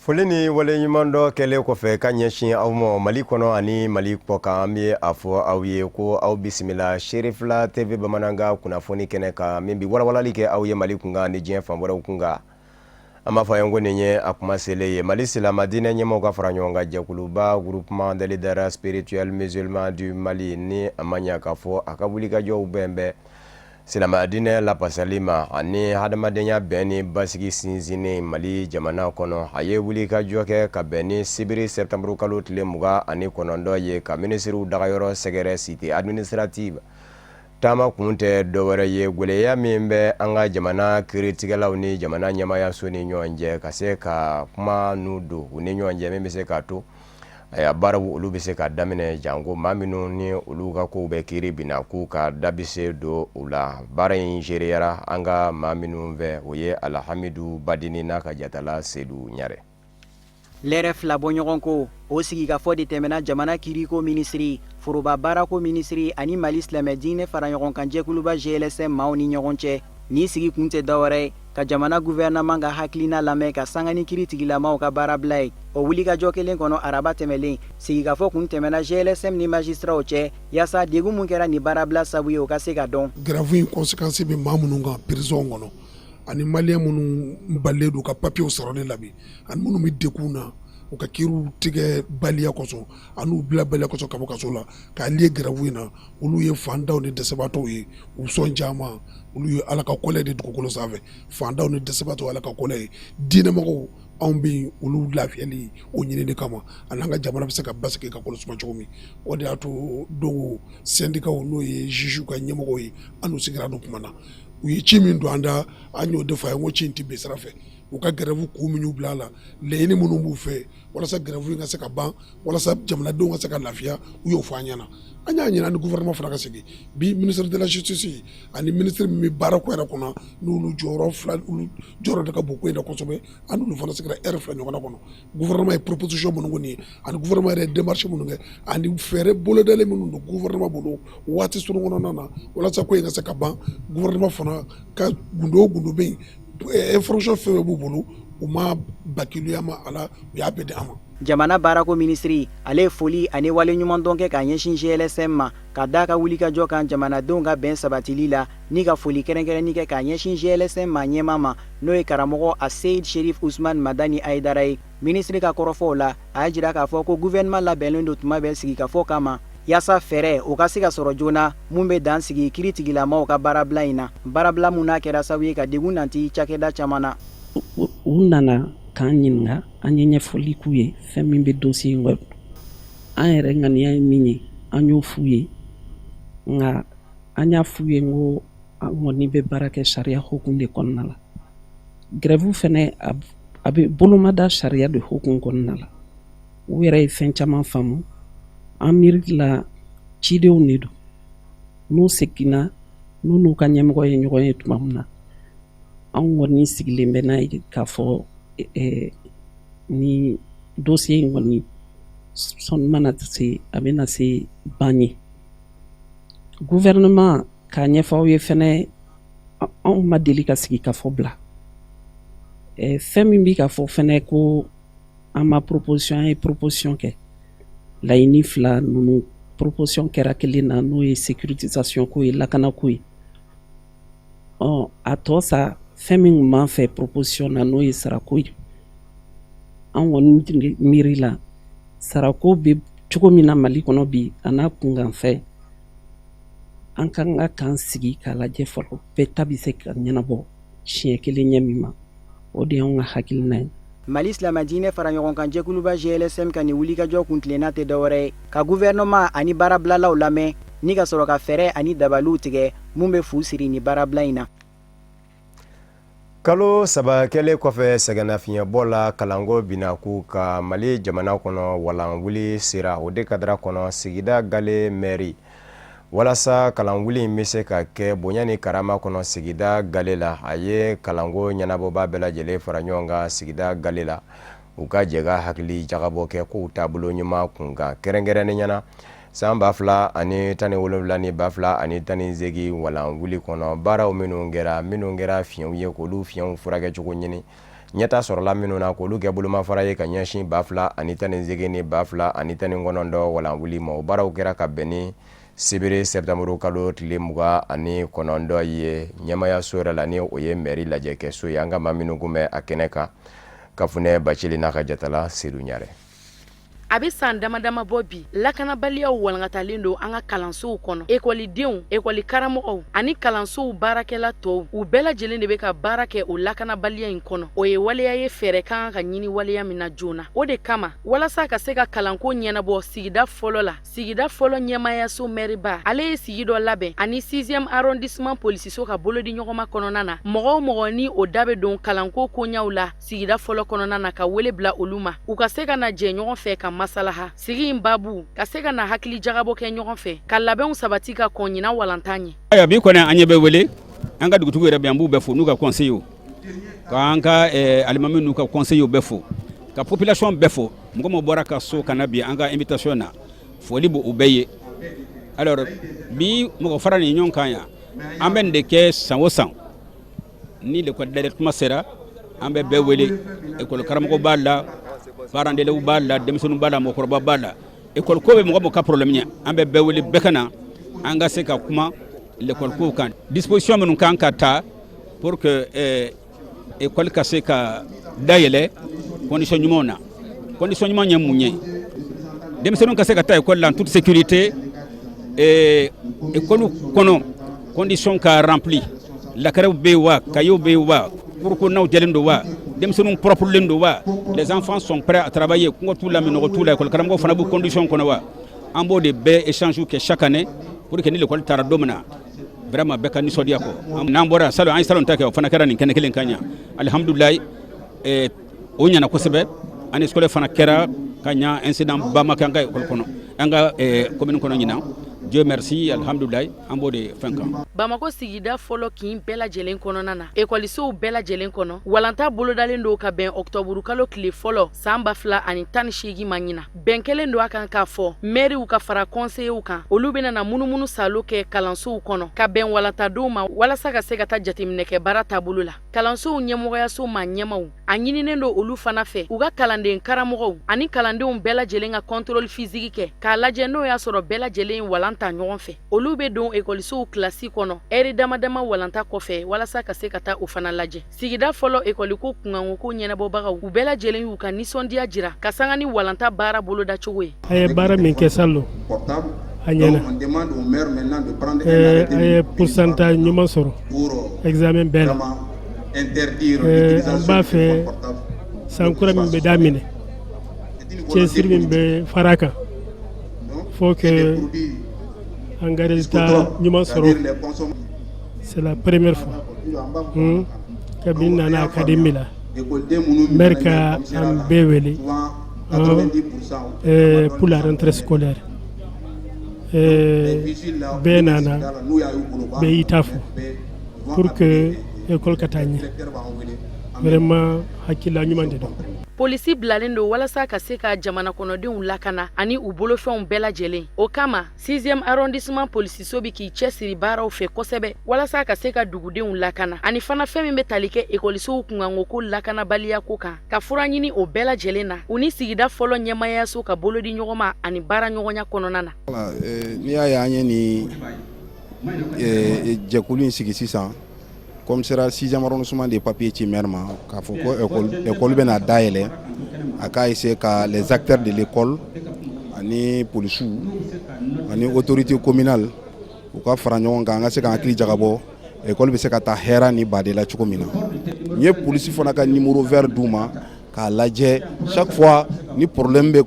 Foli ni waleɲumandɔn kɛlen kɔfɛ ka ɲɛsin aw ma Mali kɔnɔ ani Mali kɔkan, an bɛ a fɔ aw ye ko aw bisimila Serifila TV bamanankan kunnafoni kɛnɛ kan, min bɛ walawalali kɛ aw ye Mali kunkan ni diɲɛ fan wɛrɛw kunkan. An b'a fɔ a ye ko nin ye a kuma selen ye. Mali silamɛ diinɛ ɲɛmaaw ka fara ɲɔgɔn kan jɛkuluba Groupement des leaders spirituels musulmans du Mali, ni a ma ɲɛ k'a fɔ a ka wulikajɔw bɛn bɛ silamɛ diinɛ lapasali ma ani hadamadenya bɛn ni basigi sinsinni Mali jamana kɔnɔ, a ye wulikajɔ kɛ ka bɛn ni sibiri sɛtanburu kalo tile 29 ye, ka minisiriw dagayɔrɔ sɛgɛrɛ cité administrative. Taama kun tɛ dɔwɛrɛ ye, gwɛlɛya min bɛ an ka jamana kiiritigɛlaw ni jamana ɲɛmaayaso ni ɲɔgɔn cɛ, ka se ka kuma n'u don u ni ɲɔgɔn cɛ min bɛ se k'a to a baaraw olu bɛ se ka daminɛ, janko maa minnu ni olu ka kow bɛ kiiri binna, k'u ka da bɛ se don u la. Baara in seereyara an ka maa minnu fɛ, o ye Alhamidu Badini n'a ka jatala Sedu Ɲare. Lɛrɛ 2 bɔɲɔgɔnko o sigikafɔ de tɛmɛna jamana kiiriko minisiri, foroba baarako minisiri ani Mali silamɛ diinɛ faraɲɔgɔnkan jɛkuluba GLSM maaw ni ɲɔgɔn cɛ. Nin sigi kun tɛ dɔwɛrɛ ye ka jamana guvɛrɛnaman ka hakilina lamɛn ka sanga ni kiiritigilamaw ka baarabila ye. O wulikajɔ kelen kɔnɔ, araba tɛmɛlen, sigikafɔ kun tɛmɛna GLSM ni magistraw cɛ, yaasa degun min kɛra nin baarabila sabu ye, o ka se ka dɔn. Grève in conséquence bɛ maa minnu kan prison kɔnɔ, ani maliyɛn minnu balilen don ka papiyew sɔrɔli la bi, ani minnu bɛ degun na u ka kiiriw tigɛ baliya kosɔn, ani u bila baliya kosɔn ka bɔ kaso la k'a lié grève in na, olu ye fantanw ni dɛsɛbaatɔw ye. U sɔn caman, olu ye Ala ka kɔlɛ de dugukolo sanfɛ. Fantanw ni dɛsɛbaatɔw, Ala ka kɔlɛ ye. Diinɛmɔgɔw, anw bɛ yen olu lafiyali o ɲinini kama, ani an ka jamana bɛ se ka basigi ka kolo suma cogo min. O de y'a to don sɛndikaw, n'o ye juges ka ɲɛmɔgɔw ye, an n'u sigira don kuma na. U ye ci min don an da, an y'o de fɔ a ye ko ci in tɛ bin sira fɛ. U ka grève kun min y'u bila a la, laɲini minnu b'u fɛ walasa grève in ka se ka ban, walasa jamanadenw ka se ka lafiya, u y'o fɔ an ɲɛna. An y'a ɲini ni gouvernement fana ka sigi bi, ministre de la Justice ani ministre min bɛ baara ko yɛrɛ kɔnɔ, n'olu jɔyɔrɔ fila, olu jɔyɔrɔ de ka bon ko in na kosɛbɛ. An n'olu fana sigira heure 2 ɲɔgɔnna kɔnɔ. Gouvernement ye proposition minnu kɔni ye, ani gouvernement yɛrɛ ye démarche minnu kɛ, ani fɛɛrɛ bolodalen minnu don gouvernement bolo waati surun kɔnɔna na walasa ko in ka se ka ban, gouvernement fana ka gundo o gundo bɛ yen, information fɛn fɛn b'u bolo, u ma bakiluya ma a la, u y'a bɛɛ di an ma. Jamana baarako minisiri, ale ye foli ani waleɲumandɔn kɛ k'a ɲɛsin GLSM ma, ka da ka wulikajɔ kan jamanadenw ka bɛn sabatili la, ni ka foli kɛrɛnkɛrɛnni kɛ k'a ɲɛsin GLSM ma ɲɛmaa ma, n'o ye karamɔgɔ Aseyid Sherif Usman Madani Ayidara ye. Minisiri ka kɔrɔfɔw la, a y'a jira k'a fɔ ko gouvernement labɛnnen don tuma bɛɛ sigikafɔ kama, yaasa fɛɛrɛ o ka se ka sɔrɔ joona mun bɛ dan sigi kiiritigilamaw ka baarabila in na, baarabila mun n'a kɛra sababu ye ka degun nanti cakɛda caman na. U nana k'an ɲininka, an ye ɲɛfɔli k'u ye fɛn min bɛ dossier in kɔnɔ. An yɛrɛ ŋaniya ye min ye, an y'o f'u ye. Nka an y'a f'u ye ko an kɔni bɛ baara kɛ sariya hukumu de kɔnɔna la. Grève fɛnɛ, a bɛ bolomada sariya de hukumu kɔnɔna la. U yɛrɛ ye fɛn caman faamu. An miiri la, cidenw de don. N'u seginna, n'u n'u ka ɲɛmɔgɔ ye ɲɔgɔn ye tuma min na, anw kɔni sigilen bɛ n'a ye k'a fɔ ni dossier in kɔni sɔnni mana se, a bɛna se ban ye. Gouvernement k'a ɲɛfɔ aw ye fɛnɛ, anw ma deli ka sigi ka fɔ bila. Fɛn min bɛ ka fɔ fɛnɛ ko an ma proposition, an ye proposition kɛ. Laɲini fila ninnu, proposition kɛra kelen na, n'o ye sécurisation ko ye, lakanako ye. Ɔ a tɔ sa, fɛn min tun b'an fɛ proposition na, n'o ye sarako ye, an kɔni miiri la, sarako bɛ cogo min na Mali kɔnɔ bi, a n'a kunkanfɛn, an kan ka k'an sigi k'a lajɛ fɔlɔ, bɛɛ ta bɛ se ka ɲɛnabɔ siɲɛ kelen ɲɛ min ma. O de y'anw ka hakilina ye. Mali silamɛ diinɛ fara ɲɔgɔn kan jɛkuluba GLSM ka nin wulikajɔ kuntilenna tɛ dɔwɛrɛ ye ka gouvernement ani baarabilalaw lamɛn, ni ka sɔrɔ ka fɛɛrɛ ani dabaliw tigɛ mun bɛ fu siri ni baarabila in na. Kalo 3 kɛlen kɔfɛ sɛgɛnnafiɲɛbɔ la kalanko binakun kan Mali jamana kɔnɔ, walan wuli sera o de kadara kɔnɔ sigida Gale mɛri, walasa kalan wuli in bɛ se ka kɛ bonya ni karama kɔnɔ sigida Gale la. A ye kalanko ɲɛnabɔba bɛɛ lajɛlen fara ɲɔgɔn kan sigida Gale la, u ka jɛ ka hakili jagabɔ kɛ kow taabolo ɲuman kun kan, kɛrɛnkɛrɛnnenya na san 2017 ni 2018 walan wuli kɔnɔ, baaraw minnu kɛra fiɲɛw ye, k'olu fiɲɛw furakɛcogo ɲini. Ɲɛta sɔrɔla minnu na, k'olu kɛ bolomafara ye ka ɲɛsin 2018 ni 2019 walan wuli ma. O baaraw kɛra ka bɛn ni sibiri sɛtanburu kalo tile 29 ye ɲɛmayaso yɛrɛ la, ni o ye mɛri lajɛkɛso ye. An ka maa minnu kun bɛ a kɛnɛ kan, Kafunɛ Bacili n'a ka jatala Sedu Ɲarɛ. A bɛ san dama dama bɔ bi, lakanabaliyaw walankatalen don an ka kalansow kɔnɔ. Ekɔlidenw, ekɔli karamɔgɔw ani kalansow baarakɛla tɔw, u bɛɛ lajɛlen de bɛ ka baara kɛ o lakanabaliya in kɔnɔ. O ye waleya ye, fɛɛrɛ ka kan ka ɲini waleya min na joona. O de kama, walasa ka se ka kalanko ɲɛnabɔ sigida fɔlɔ la, sigida fɔlɔ ɲɛmayaso mɛriba, ale ye sigi dɔ labɛn ani 6e arrondissement polisiso ka bolodi ɲɔgɔnma kɔnɔna na. Mɔgɔ o mɔgɔ ni o da bɛ don kalanko koɲaw la sigida fɔlɔ kɔnɔna na, ka wele bila olu ma, u ka se ka na jɛ ɲɔgɔn fɛ ka masalaha. Sigi in babu, ka se ka na hakili jagabɔ kɛ ɲɔgɔn fɛ, ka labɛnw sabati ka kɔn ɲinan walanta ɲɛ. Ayiwa, bi kɔni an ɲɛ bɛ wele, an ka dugutigi yɛrɛ bɛ, an b'u bɛɛ fo n'u ka conseillers, k'an ka alimami n'u ka conseillers bɛɛ fo, ka population bɛɛ fo. Mɔgɔ mɔgɔ bɔra ka so ka na bi an ka invitation na, foli b'o bɛɛ ye. Alors, bi mɔgɔ fara nin ɲɔgɔn kan yan, an bɛ nin de kɛ san o san. Ni l'école dayɛlɛ tuma sera, an bɛ bɛɛ wele. École karamɔgɔ b'a la, parents d'élèves b'a la, denmisɛnninw b'a la, mɔgɔkɔrɔba b'a la. École ko bɛ mɔgɔ mɔgɔ ka problème ye, an bɛ bɛɛ wele, bɛɛ ka na, an ka se ka kuma l'école ko kan, disposition minnu kan ka ta pour que école ka se ka dayɛlɛ condition ɲumanw na. Condition ɲuman ye mun ye? Denmisɛnninw ka se ka taa école la en toute sécurité, école kɔnɔ condition ka rempli, lakɛrɛw bɛ yen wa, cahiers bɛ yen wa, cours kɔnɔnaw jɛlen don wa, denmisɛnninw propre don wa, les enfants sont prêts à travailler, kɔngɔ t'u la, minɔgɔ t'u la, école karamɔgɔ fana b'u condition kɔnɔ wa. An b'o de bɛɛ échange kɛ chaque année pour que ni l'école taara don min na, vraiment bɛɛ ka nisɔndiya kɔ. N'an bɔra salon, an ye salon ta kɛ, o fana kɛra nin kɛnɛ kelen kan yan. Alihamudulilayi, o ɲɛna kosɛbɛ. Année scolaire fana kɛra ka ɲa, incident ba ma kɛ an ka école kɔnɔ, an ka commune kɔnɔ ɲinan. Dieu merci, alhamdulilayi, an b'o de fɛn kan. Bamakɔ sigida fɔlɔ kin bɛɛ lajɛlen kɔnɔna na, ekɔlisow bɛɛ lajɛlen kɔnɔ, walanta bolodalen don ka bɛn ɔkutɔburu kalo tile fɔlɔ san 2018 ma ɲina. Bɛn kɛlen don a kan k'a fɔ mɛriw ka fara kɔnseyew kan, olu bɛna na munumunu salo kɛ kalansow kɔnɔ ka bɛn walantadenw ma, walasa ka se ka taa jateminɛ kɛ baara taabolo la. Kalansow ɲɛmɔgɔyaso ma ɲɛmaw, a ɲininen don olu fana fɛ, u ka kalanden karamɔgɔw ani kalandenw bɛɛ lajɛlen ka contrôle physique kɛ k'a lajɛ n'o y'a sɔrɔ bɛɛ lajɛlen walan ta ɲɔgɔn fɛ. Olu bɛ don ekɔlisow kilasi kɔnɔ ɛri dama dama walanta kɔfɛ, walasa ka se ka taa o fana lajɛ. Sigida fɔlɔ ekɔliko kunkanko ɲɛnabɔbagaw, u bɛɛ lajɛlen y'u ka nisɔndiya jira ka sanga ni walanta baara bolodacogo ye. A ye baara min kɛ salon, a ɲɛna. A ye pourcentage ɲuman sɔrɔ examen bɛɛ la. An b'a fɛ san kura min bɛ daminɛ, cɛsiri min bɛ fara kan, faut que an ka résultat ɲuman sɔrɔ. C'est la première fois kabini nana académie la, maire ka an bɛɛ wele pour la rentrée scolaire. Bɛɛ nana, bɛɛ y'i ta fɔ pour que école ka taa ɲɛ. Vraiment, hakilila ɲuman de don. Polisi bilalen don walasa ka se ka jamana kɔnɔdenw lakana ani u bolofɛnw bɛɛ lajɛlen. O kama, 6e arrondissement polisiso bɛ k'i cɛsiri baaraw fɛ kosɛbɛ walasa ka se ka dugudenw lakana, ani fana fɛn min bɛ tali kɛ ekɔlisow kunkanko ko lakanabaliya ko kan, ka fura ɲini o bɛɛ lajɛlen na, u ni sigida fɔlɔ ɲɛmayaso ka bolodi ɲɔgɔn ma ani baara ɲɔgɔnya kɔnɔna na. N'i y'a ye an ye nin jɛkulu in sigi sisan, commissariat 6e arrondissement de papier ci maire ma k'a fɔ ko école bɛna dayɛlɛ, a k'a essayer ka les acteurs de l'école ani polisiw ani autorité communale, u ka fara ɲɔgɔn kan, an ka se ka hakili jagabɔ école bɛ se ka taa hɛrɛ ni baden la cogo min na. N ye polisi fana ka numéro vert d'u ma k'a lajɛ, chaque fois ni problème bɛ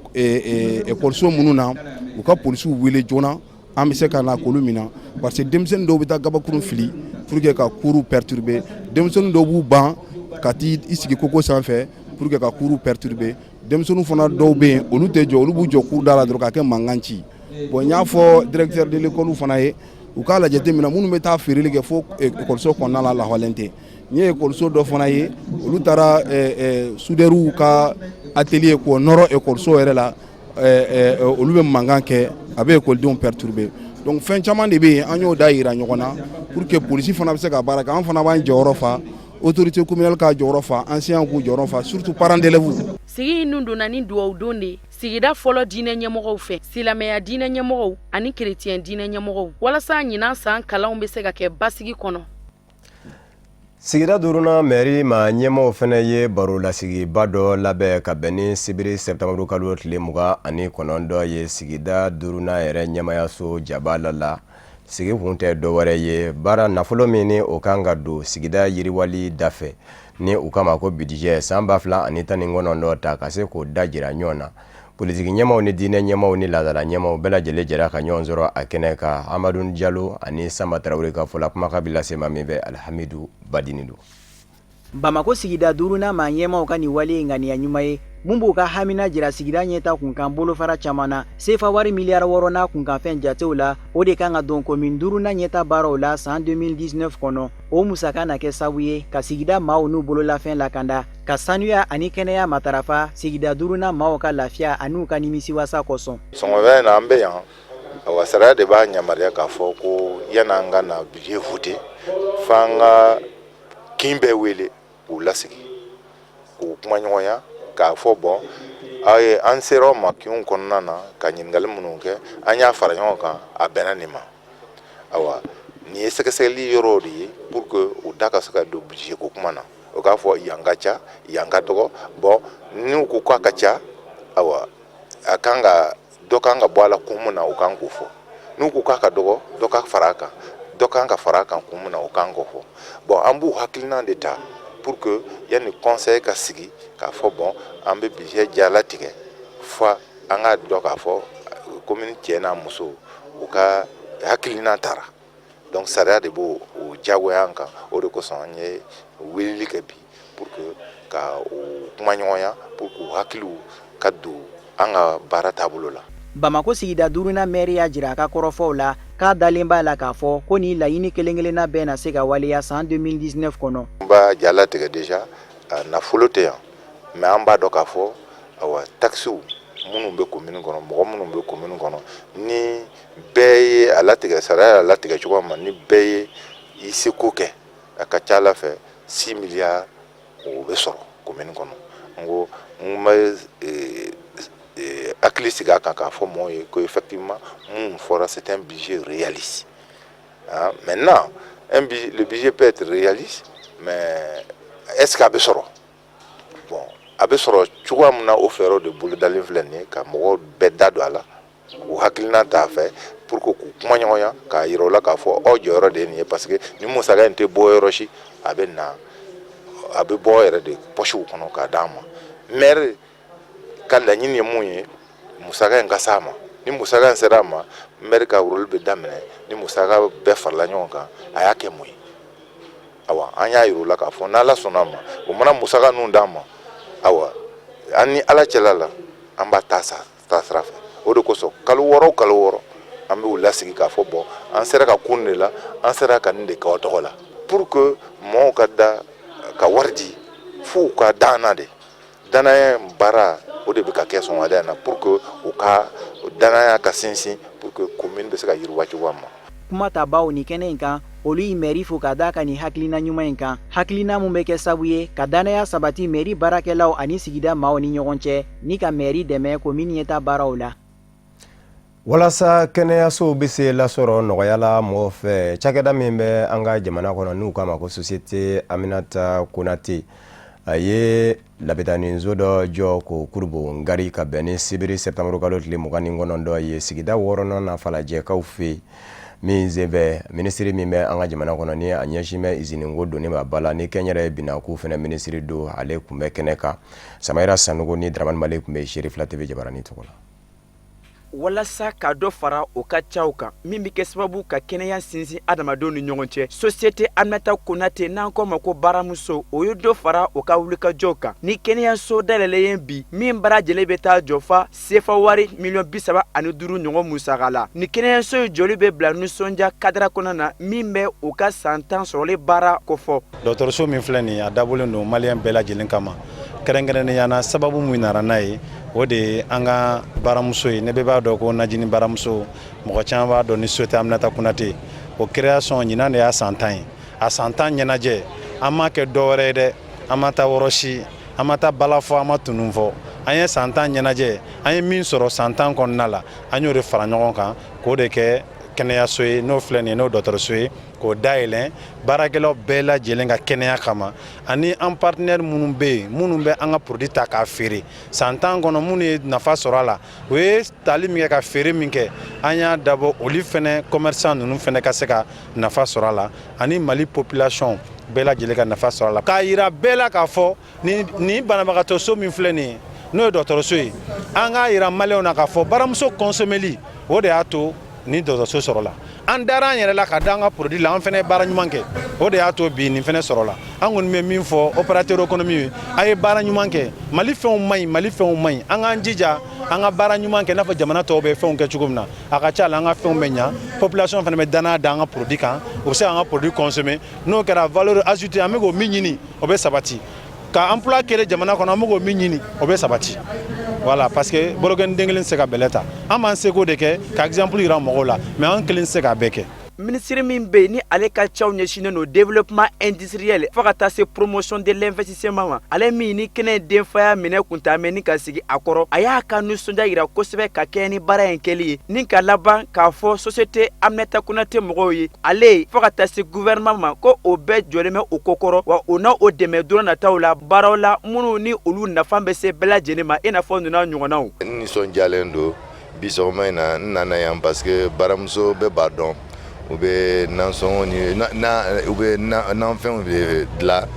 école minnu na, u ka polisiw wele joona, an bɛ se ka na k'olu minɛ, parce que denmisɛnnin dɔw bɛ taa gabakuru fili pour que ka cours perturber, denmisɛnnin dɔw b'u ban ka t'i sigi koko sanfɛ pour que ka cours perturber, denmisɛnnin fana dɔw bɛ yen, olu tɛ jɔ, olu b'u jɔ cour da la dɔrɔn ka kɛ mankan ci. Bon, n y'a fɔ directeur de l'école fana ye, u k'a lajɛ minɛ minnu bɛ taa feereli kɛ fo école kɔnɔna la, lahawalen tɛ. N ye école dɔ fana ye, olu taara soudeur ka atelier k'o nɔrɔ école yɛrɛ la, olu bɛ mankan kɛ, a bɛ ekɔlidenw perturber. Donc fɛn caman de bɛ yen, an y'o da yira ɲɔgɔn na pour que polisi fana bɛ se ka baara kɛ, an fana b'an jɔyɔrɔ fa. Autorité communale k'a jɔyɔrɔ fa, enseignants k'u jɔyɔrɔ fa, surtout parents d'élèves. Sigi in nun donna ni duwawu don de ye sigida fɔlɔ diinɛ ɲɛmɔgɔw fɛ, silamɛya diinɛ ɲɛmɔgɔw ani kerecɛn diinɛ ɲɛmɔgɔw, walasa ɲinan san kalanw bɛ se ka kɛ basigi kɔnɔ. Sigida duurunan mɛri maa ɲɛmɔgɔw fana ye baro lasigiba dɔ labɛn ka bɛn ni sibiri sɛtanburu kalo tile 29 ye sigida duurunan yɛrɛ ɲɛmayaso jabala la. Sigi kun tɛ dɔwɛrɛ ye baara nafolo min ni o kan ka don sigida yiriwali dafɛ ni u k'a ma ko budget san 2019 ta ka se k'o da jira ɲɔgɔn na. Politiki ɲɛmaaw ni diinɛ ɲɛmaaw ni laadala ɲɛmaaw bɛɛ lajɛlen jɛra ka ɲɔgɔn sɔrɔ a kɛnɛ kan. Amadu Jalo ani Sanba Tarawele ka fɔ la, kumakan bɛ lase ma min fɛ, Alihamidu Badini don. Bamakɔ sigida duurunan maa ɲɛmaaw ka nin wale ye ŋaniya ɲuman ye mun b'u ka hamina jira sigida ɲɛta kunkan bolofara caman na. Sefa wari miliyari 6 n'a kunkanfɛn jatew la, o de kan ka don komin duurunan ɲɛta baaraw la san 2019 kɔnɔ. O musaka na kɛ sabu ye ka sigida maaw n'u bololafɛn lakanda, ka sanuya ani kɛnɛya matarafa sigida duurunan maaw ka lafiya an'u ka nimisiwasa kosɔn. Sɔgɔmada in na an bɛ yan, awa sariya de b'a yamaruya k'a fɔ ko yan'an ka na budget voter, f'an ka kin bɛɛ wele k'u lasigi, k'u kumaɲɔgɔnya, k'a fɔ bon, aw ye an sera aw ma kinw kɔnɔna na ka ɲininkali minnu kɛ, an y'a fara ɲɔgɔn kan, a bɛnna nin ma. Awa nin ye sɛgɛsɛgɛli yɔrɔw de ye pour que u da ka se ka don budget ko kuma na. O k'a fɔ yan ka ca, yan ka dɔgɔ. Bon, n'u ko k'a ka ca, awa a kan ka dɔ kan ka bɔ a la kun min na, o kan k'o fɔ. N'u ko k'a ka dɔgɔ, dɔ ka fara a kan, dɔ kan ka fara a kan kun min na, o kan k'o fɔ. Bon, an b'u hakilina de ta pour que yanni conseil ka sigi k'a fɔ bon, an bɛ budget jalatigɛ, fo an k'a dɔn k'a fɔ commune cɛ n'a muso u ka hakilina tara. Donc sariya de b'o o diyagoya an kan. O de kosɔn an ye weleli kɛ bi pour que ka o kumaɲɔgɔnya, pour que u hakiliw ka don an ka baara taabolo la. Bamakɔ sigida duurunan mɛri y'a jira a ka kɔrɔfɔw la k'a dalen b'a la k'a fɔ ko nin laɲini kelen-kelenna bɛɛ na se ka waleya san 2019 kɔnɔ. N b'a jalatigɛ déjà, nafolo tɛ yan, mais an b'a dɔn k'a fɔ awa taxes minnu bɛ commune kɔnɔ, mɔgɔ minnu bɛ commune kɔnɔ, ni bɛɛ ye a latigɛ, sariya y'a latigɛ cogoya min na, ni bɛɛ ye i seko kɛ, a ka ca ala fɛ 6 milliards o bɛ sɔrɔ commune kɔnɔ. N ko n bɛ hakili sigi a kan k'a fɔ mɔgɔw ye ko effectivement mun fɔra, c'est un budget réaliste. Ah, maintenant le budget peut être réaliste, mais est-ce qu'a bɛ sɔrɔ? Bon, a bɛ sɔrɔ cogoya min na, o fɛɛrɛw de bolodalen filɛ nin ye ka mɔgɔw bɛɛ da don a la, u hakilina t'a fɛ pour que k'u kuma ɲɔgɔnya, k'a yira u la k'a fɔ aw jɔyɔrɔ de ye nin ye, parce que ni musaka in tɛ bɔ yɔrɔ si, a bɛ na, a bɛ bɔ yɛrɛ de pɔsiw kɔnɔ k'a d'an ma. Maire ka laɲini ye mun ye? Musaka in ka s'a ma. Ni musaka in sera a ma, maire ka rôle bɛ daminɛ. Ni musaka bɛɛ farala ɲɔgɔn kan, a y'a kɛ mun ye? Awa an y'a yira u la k'a fɔ n'Ala sɔnna a ma, u mana musaka ninnu d'an ma, awa an ni Ala cɛla la, an b'a taa sa taa sira fɛ. O de kosɔn kalo 6 o kalo 6, an bɛ u lasigi k'a fɔ bon, an sera ka kun de la, an sera ka nin de kɛ aw tɔgɔ la, pour que mɔgɔw ka da ka wari di, f'u ka dan na de. Danaya baara, o de bɛ ka kɛ sɔgɔmada in na pour que u ka danaya ka sinsin, pour que commune bɛ se ka yiriwa cogoya min na. Kuma tabaw ni kɛnɛ in kan, olu ye mɛri fo ka d'a ka nin hakilina ɲuman in kan, hakilina mun bɛ kɛ sabu ye ka danaya sabati mɛri baarakɛlaw ani sigida maaw ni ɲɔgɔn cɛ, ni ka mɛri dɛmɛ commune ɲɛta baaraw la. Walasa kɛnɛyasow bɛ se lasɔrɔ nɔgɔya la mɔgɔw fɛ, cakɛda min bɛ an ka jamana kɔnɔ n'u k'a ma ko Société Aminata Konate, a ye labitaninso dɔ jɔ k'o kurubo ngari ka bɛn ni sibiri sɛtanburu kalo tile 29 ye sigida wɔɔrɔnan na Falajɛkaw fɛ yen. Min senfɛ, minisiri min bɛ an ka jamana kɔnɔ ni a ɲɛsin bɛ izininko donni ma ba la, ni kɛnyɛrɛye binako fana minisiri don, ale tun bɛ kɛnɛ kan. Samayira Sanogo ni Dramani Male tun bɛ Serifila TV jabaranin tɔgɔ la. Walasa ka dɔ fara o ka caw kan min bɛ kɛ sababu ka kɛnɛya sinsin adamadenw ni ɲɔgɔn cɛ, Société Aminata Konate, n'an k'o ma ko baramuso, o ye dɔ fara o ka wulikajɔw kan ni kɛnɛyaso dayɛlɛlen ye bi, min baara jɛlen bɛ taa jɔ fa sefa wari miliyɔn 35 ɲɔgɔn musaka la. Ni kɛnɛyaso in jɔli bɛ bila nisɔndiya kadara kɔnɔna na min bɛ u ka san 10 sɔrɔli baara kofɔ. Dɔgɔtɔrɔso min filɛ nin ye, a dabɔlen don maliyɛn bɛɛ lajɛlen kama. Kɛrɛnkɛrɛnnenya na, sababu min nana n'a ye, o de ye an ka baramuso ye. Ne bɛɛ b'a dɔn ko Najini baramuso, mɔgɔ caman b'a dɔn ni Société Aminata Konate. O création, ɲinan de y'a san 10 ye. A san 10 ɲɛnajɛ, An m'a kɛ dɔwɛrɛ ye dɛ, an ma taa yɔrɔ si, an ma taa bala fɔ, an ma tunun fɔ. An ye san 10 ɲɛnajɛ, an ye min sɔrɔ san 10 kɔnɔna la, an y'o de fara ɲɔgɔn kan k'o de kɛ kɛnɛyaso ye, n'o filɛ nin ye, n'o dɔgɔtɔrɔso ye, k'o dayɛlɛn baarakɛlaw bɛɛ lajɛlen ka kɛnɛya kama, ani an partenaire minnu bɛ yen, minnu bɛ an ka produit ta k'a feere san 10 kɔnɔ, minnu ye nafa sɔrɔ a la, u ye tali min kɛ ka feere min kɛ, an y'a dabɔ olu fɛnɛ, commerçant ninnu fɛnɛ ka se ka nafa sɔrɔ a la, ani Mali population bɛɛ lajɛlen ka nafa sɔrɔ a la, k'a yira bɛɛ la k'a fɔ nin banabagatɔ so min filɛ nin ye, n'o ye dɔgɔtɔrɔso ye, an k'a yira Maliyɛnw na k'a fɔ baramuso consommeli, o de y'a to ni dɔgɔtɔrɔso sɔrɔla. An dara an yɛrɛ la ka da an ka produit la, an fɛnɛ ye baara ɲuman kɛ, o de y'a to bi nin fɛnɛ sɔrɔla. An kɔni bɛ min fɔ opérateur économique ye, a ye baara ɲuman kɛ. Mali fɛnw man ɲi, Mali fɛnw man ɲi. An k'an jija, an ka baara ɲuman kɛ i n'a fɔ jamana tɔw bɛ fɛnw kɛ cogo min na. A ka ca la, an ka fɛnw bɛ ɲa, population fana bɛ danaya da an ka produit kan, u bɛ se k'an ka produit consommer. N'o kɛra, valeur ajoutée, an bɛ k'o min ɲini, o bɛ sabati, ka emploi créer jamana kɔnɔ, an bɛ k'o min ɲini, o bɛ sabati. Voilà, parce que bolokɛni den kelen tɛ se ka bɛlɛ ta. An b'an seko de kɛ ka exemple yira mɔgɔw la, mais an kelen tɛ se k'a bɛɛ kɛ. Minisiri min bɛ yen, ni ale ka caw ɲɛsinnen don développement industriel fo ka taa se promotion de l'investissement ma, ale min ni kɛnɛ denfaya minɛ kuntaamɛ ni ka sigi a kɔrɔ, a y'a ka nisɔndiya yira kosɛbɛ ka kɛɲɛ ni baara in kɛli ye, ni ka laban k'a fɔ société Aminata Konate mɔgɔw ye, ale fo ka taa se gouvernement ma, ko o bɛɛ jɔlen bɛ o kokɔrɔ, wa o na o dɛmɛ don nataw la baaraw la minnu ni olu nafa bɛ se bɛɛ lajɛlen ma, i n'a fɔ ninnu ɲɔgɔnnaw. N nisɔndiyalen don bi sɔgɔma in na, n nana yan parce que baramuso bɛɛ b'a dɔn, u bɛ nansɔngɔ ni na, u bɛ nanfɛnw de dilan.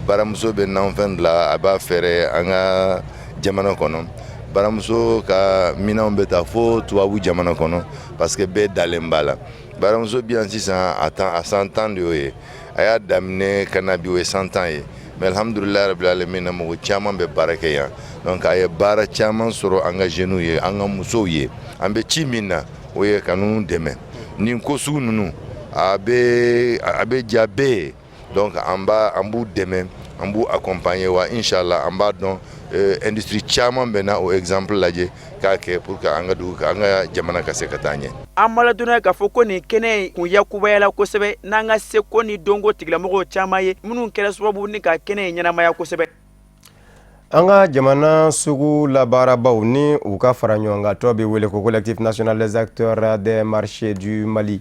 Baramuso bɛ nanfɛn dilan, a b'a feere an ka jamana kɔnɔ. Baramuso ka minɛnw bɛ taa fo tubabu jamana kɔnɔ parce que bɛɛ dalen b'a la. Baramuso bi yan sisan, a tan, a san 10 de y'o ye. A y'a daminɛ ka na bi, o ye san 10 ye. Mais alhamdulilayi rabil alamin, mɔgɔ caman bɛ baara kɛ yan. Donc a ye baara caman sɔrɔ an ka jeunes ye, an ka musow ye. An bɛ ci min na, o ye ka ninnu dɛmɛ. Nin ko sugu ninnu, a bɛ diya bɛɛ ye. Donc an b'u dɛmɛ, an b'u accompagner. Wa inshallah, an b'a dɔn industrie caman bɛ na o exemple lajɛ k'a kɛ pour que an ka dugu, an ka jamana ka se ka taa ɲɛ. An maladɔnna k'a fɔ ko nin kɛnɛ in kun yakubayala kosɛbɛ n'an ka seko ni dɔnko tigilamɔgɔw caman ye, minnu kɛra sababu ni ka kɛnɛ in ɲɛnamaya kosɛbɛ. An ka jamana sugu labaarabaw ni u ka fara ɲɔgɔnkantɔ bɛ wele ko Collectif national des acteurs des marchés du Mali,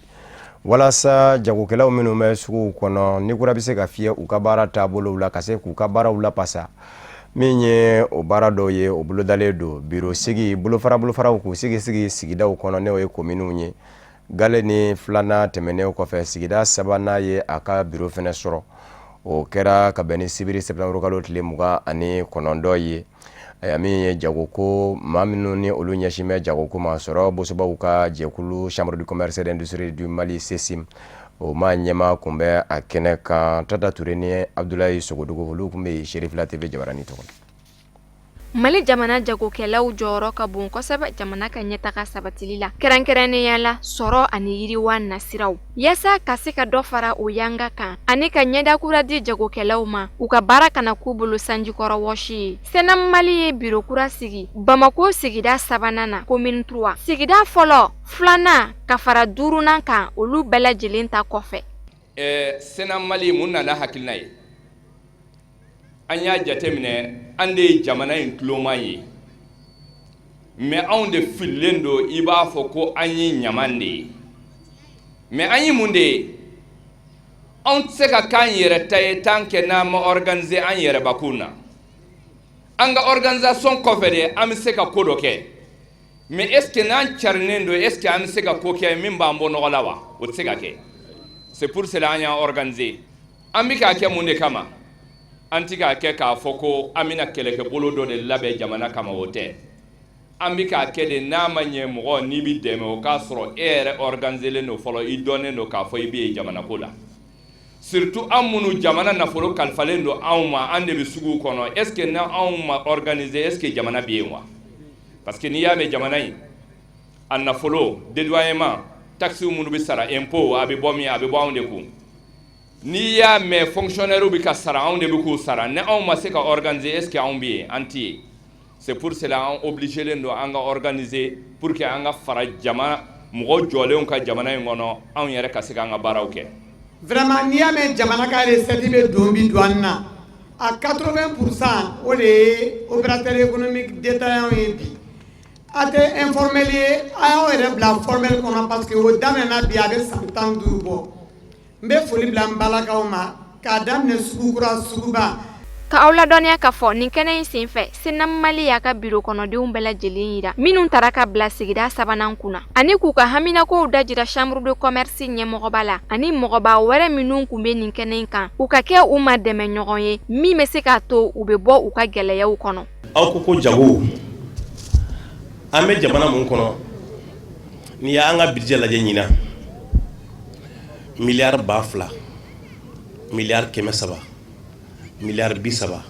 walasa jagokɛlaw minnu bɛ suguw kɔnɔ, ni kura bɛ se ka fiyɛ u ka baara taabolow la, ka se k'u ka baaraw lapasa. Min ye o baara dɔw ye, o bolodalen don biro sigi, bolofara bolofaraw k'u sigi sigi sigidaw kɔnɔ, n'o ye kominiw ye. Gale ni filanan tɛmɛnen kɔfɛ, sigida sabanan ye a ka biro fɛnɛ sɔrɔ. O kɛra ka bɛn ni sibiri septembre kalo tile 29 ye. Ayiwa, min ye jagoko maa minnu ni olu ɲɛsin bɛ jagoko ma, sɔrɔ bosobaw ka jɛkulu, Chambre du commerce et d'industrie du Mali, CECIM, o maa ɲɛmaa kun bɛ a kɛnɛ kan. Tata Ture ni Abdoulaye Sogodogo, olu kun bɛ Cherifila TV jabaranin tɔgɔ. Mali jamana jagokɛlaw jɔyɔrɔ ka bon kosɛbɛ jamana ka ɲɛtaga sabatili la, kɛrɛnkɛrɛnnenya la sɔrɔ ani yiriwa nasiraw. Yaasa ka se ka dɔ fara o yanga kan ani ka ɲɛda kura di jagokɛlaw ma, u ka baara kana k'u bolo sanjikɔrɔ wɔsi ye, CNAM Mali ye biro kura sigi Bamako sigida sabanan na, commune 3. Sigida fɔlɔ, filanan ka fara duurunan kan, olu bɛɛ lajɛlen ta kɔfɛ. CNAM Mali, mun nana hakilina ye? An y'a jateminɛ, an de ye jamana in tuloma ye, mais anw de fililen don. I b'a fɔ ko an ye ɲaman de ye, mais an ye mun de ye? Anw tɛ se ka k'an yɛrɛ ta ye tant que n'an ma organiser an yɛrɛbakun na. An ka organisation kɔfɛ de, an bɛ se ka ko dɔ kɛ. Mais est ce que n'an carinen don, est ce que an bɛ se ka ko kɛ min b'an bɔ nɔgɔ la wa? O tɛ se ka kɛ. C'est pour cela an y'an organiser. An bɛ k'a kɛ mun de kama? An tɛ k'a kɛ k'a fɔ ko an bɛna kɛlɛkɛbolo dɔ de labɛn jamana kama, o tɛ. An bɛ k'a kɛ de, n'a ma ɲɛ mɔgɔ n'i bɛ dɛmɛ, o k'a sɔrɔ e yɛrɛ organiselen don fɔlɔ, i dɔnnen don k'a fɔ i bɛ yen jamana ko la. Surtout an minnu jamana nafolo kalifalen don anw ma, an de bɛ suguw kɔnɔ. Est ce que n'anw ma organiser, est ce que jamana bɛ yen wa? Parce que n'i y'a mɛn jamana in a nafolo, dédouanement, taxes minnu bɛ sara, impôt, a bɛ bɔ min? A bɛ bɔ anw de kun. N'i y'a mɛn fonctionnaire bɛ ka sara, anw de bɛ k'u sara. Ni anw ma se ka organiser, est ce que anw bɛ yen? An tɛ yen. C'est pour cela an obligé don an ka organiser pour que an ka fara jama mɔgɔ jɔlenw ka jamana in kɔnɔ, anw yɛrɛ ka se k'an ka baaraw kɛ. Vraiment, n'i y'a mɛn jamana ka recette bɛ don bi douane na, a 80 %, o de ye opérateur économique détaillant ye. Bi a tɛ informel ye, a y'aw yɛrɛ bila formel kɔnɔ, parce que o daminɛna bi, a bɛ san 15 bɔ. N bɛ foli bila n balakaw ma k'a daminɛ Sugukura, Suguba. Ka aw ladɔnniya k'a fɔ nin kɛnɛ in senfɛ, CNAM Mali y'a ka biro kɔnɔdenw bɛɛ lajɛlen yira minnu tara ka bila sigida sabanan kunna, ani k'u ka haminakow dajira chambre de commerce ɲɛmɔgɔba la ani mɔgɔba wɛrɛ minnu kun bɛ nin kɛnɛ in kan, u ka kɛ u ma dɛmɛ ɲɔgɔn ye min bɛ se k'a to u bɛ bɔ u ka gɛlɛyaw kɔnɔ. Aw ko ko jago, an bɛ jamana mun kɔnɔ, n'i y'an ka budget lajɛ ɲinan, miliyari 2000, miliyari 300, miliyari 30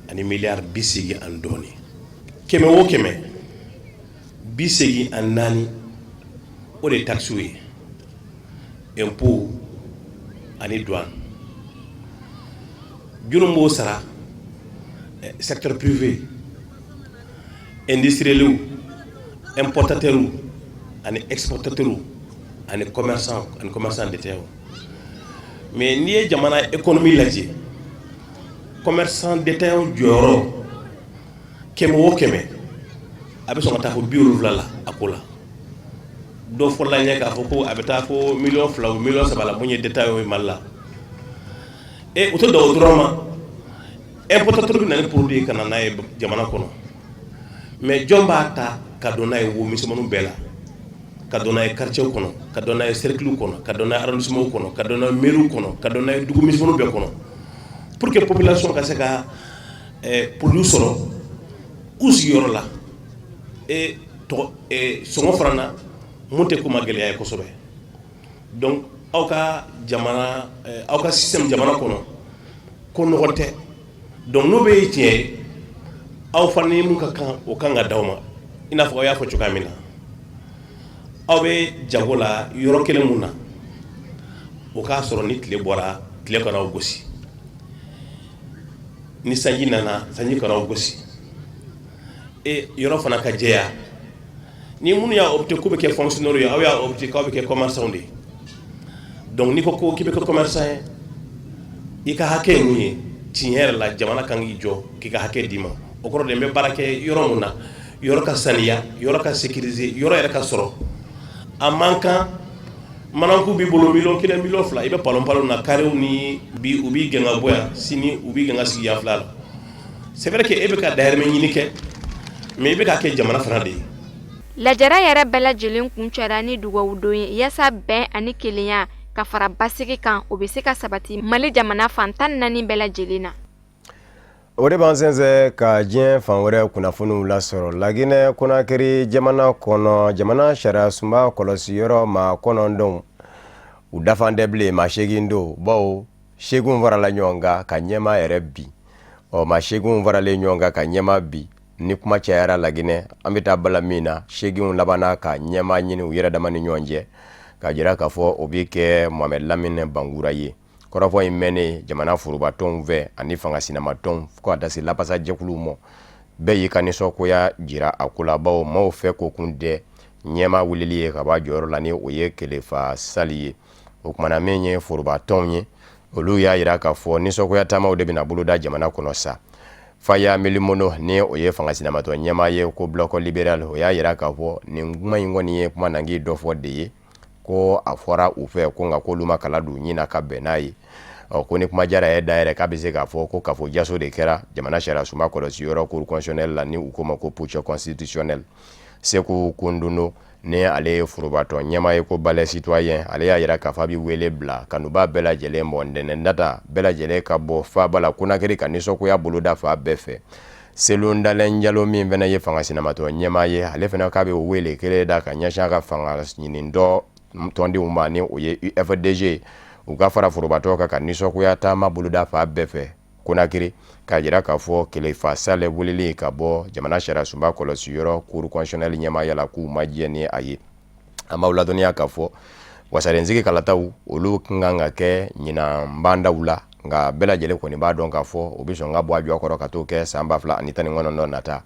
ani miliyari 80 ani dɔɔni, kɛmɛ o kɛmɛ, 84, o de ye taxes ye, impôt ani douane. Jɔnni b'o sara? Secteur privé, industriel, importateur ani exportateur ani commerçant, ani commerçant détaillant. Mais n'i ye jamana économie lajɛ, commerçant détaillant jɔyɔrɔ, kɛmɛ o kɛmɛ, a bɛ sɔn ka taa fo 70 la. A ko la dɔ fɔla ɲɛ k'a fɔ ko a bɛ taa fo miliyɔn 2 o miliyɔn 3 la. Mun ye détaillant ye Mali la? E, o tɛ dan o dɔrɔn ma. Importateur bɛ na ni produit ye ka na n'a ye jamana kɔnɔ, mais jɔn b'a ta ka don n'a ye wo misɛnmaninw bɛɛ la, ka don n'a ye quartier kɔnɔ, ka don n'a ye cercle kɔnɔ, ka don n'a ye arrondissement kɔnɔ, ka don n'a ye mairie kɔnɔ, ka don n'a ye dugu misɛnmaninw bɛɛ kɔnɔ, pour que population ka se ka produit sɔrɔ u sigiyɔrɔ la e tɔgɔ sɔngɔ fana na mun tɛ ko ma gɛlɛya ye kosɛbɛ? Donc aw ka jamana, aw ka système jamana kɔnɔ, ko nɔgɔ tɛ. Donc n'o bɛ ye tiɲɛ ye, aw fana ni mun ka kan, o kan ka d'aw ma. I n'a fɔ aw y'a fɔ cogoya min na, aw bɛ jago la yɔrɔ kelen mun na, o k'a sɔrɔ ni tile bɔra, tile kana aw gosi, ni sanji nana, sanji kana aw gosi, e yɔrɔ fana ka jɛya. Ni minnu y'a opté k'u bɛ kɛ fonctionnaire ye, aw y'a opté k'aw bɛ kɛ commerçant de ye. Donc n'i ko ko k'i bɛ kɛ commerçant ye, i ka hakɛ ye mun ye? Tiɲɛ yɛrɛ la, jamana kan k'i jɔ k'i ka hakɛ d'i ma. O kɔrɔ de, n bɛ baara kɛ yɔrɔ mun na, yɔrɔ ka saniya, yɔrɔ ka sécuriser, yɔrɔ yɛrɛ ka sɔrɔ. A man kan mananku b'i bolo, miliyɔn 1, miliyɔn 2, i bɛ palon palon na karew ni bi, u b'i gɛn ka bɔ yan, sini u b'i gɛn ka sigi yan fila la. C'est vrai que e bɛ ka dahirimɛ ɲini kɛ, mais i bɛ k'a kɛ jamana fana de ye. Lajɛrɛ yɛrɛ bɛɛ lajɛlen kuncɛra ni dugawu don ye yaasa bɛn ani kelenya ka fara basigi kan, o bɛ se ka sabati Mali jamana fan 14 bɛɛ lajɛlen na. O de b'an sɛnsɛn ka diɲɛ fan wɛrɛ kunnafoniw lasɔrɔ. Laginɛ Konakiri jamana kɔnɔ, jamana sariya sunba kɔlɔsiyɔrɔ maa 9, u dafan tɛ bilen, maa 8 don, bawo 8 farala ɲɔgɔn kan ka ɲɛmaa yɛrɛ bi. Ɔ, maa 8 faralen ɲɔgɔn kan ka ɲɛmaa bi, ni kuma cayara Laginɛ, an bɛ taa bala min na, 8 labanna ka ɲɛmaa ɲini u yɛrɛ dama ni ɲɔgɔn cɛ, k'a jira k'a fɔ o bɛ kɛ Mohamed Lamine Bangura ye. Kɔrɔfɔ in mɛnnen jamana forobatɔnw fɛ ani fanga sinamatɔnw, fo ka taa se lapasajɛkuluw ma, bɛɛ y'i ka nisɔngoya jira a ko la, bawo maaw fɛ ko kun tɛ ɲɛmaa wulili ye ka bɔ a jɔyɔrɔ la, ni o ye Kelefa Sali ye. O kumana, min ye forobatɔnw ye, olu y'a jira k'a fɔ nisɔngoya taamaw de bɛna boloda jamana kɔnɔ sa. Faya Milimono, ni o ye fanga sinamatɔn ɲɛmaa ye ko Bloc libéral, o y'a jira k'a fɔ nin kuma in kɔni ye kuma nangi dɔ fɔ de ye, ko a fɔra u fɛ ko nka k'olu ma kala don ɲin na ka bɛn n'a ye. Ɔ, ko ni kuma jara ye da yɛrɛ, k'a bɛ se k'a fɔ ko kafo jaso de kɛra jamana sariya sunba kɔlɔsi yɔrɔ cour constitutionnelle la, ni u k'o ma ko putsch constitutionnel. Seku Kunduno, ni ale ye forobatɔn ɲɛmaa ye ko Balai citoyen, ale y'a jira k'a fɔ a bɛ wele bila kanubaa bɛɛ lajɛlen mɔ ntɛnɛn nata, bɛɛ lajɛlen ka bɔ faaba la Konakiri ka nisɔngoya boloda fan bɛɛ fɛ. Selu Ndalɛn Jalo, min fana ye fanga sinamatɔn ɲɛmaa ye, ale fana k'a bɛ wele kelen da ka ɲɛsin a ka fanga ɲini dɔ tɔndenw ma, ni o ye UFDG, u ka fara forobatɔ kan ka nisɔngoya taama boloda fan bɛɛ fɛ Konakiri, k'a jira k'a fɔ Kelefa Sale weleli ka bɔ jamana sariya sunba kɔlɔsi yɔrɔ cour constitutionnelle ɲɛmaaya la, k'u ma jɛ ni a ye. An b'aw ladɔnniya k'a fɔ wasadensigi kalataw, olu kun kan ka kɛ ɲinan bandaw la, nka bɛɛ lajɛlen kɔni b'a dɔn k'a fɔ o bɛ sɔn ka bɔ a jɔ kɔrɔ ka t'o kɛ san 2019 nata.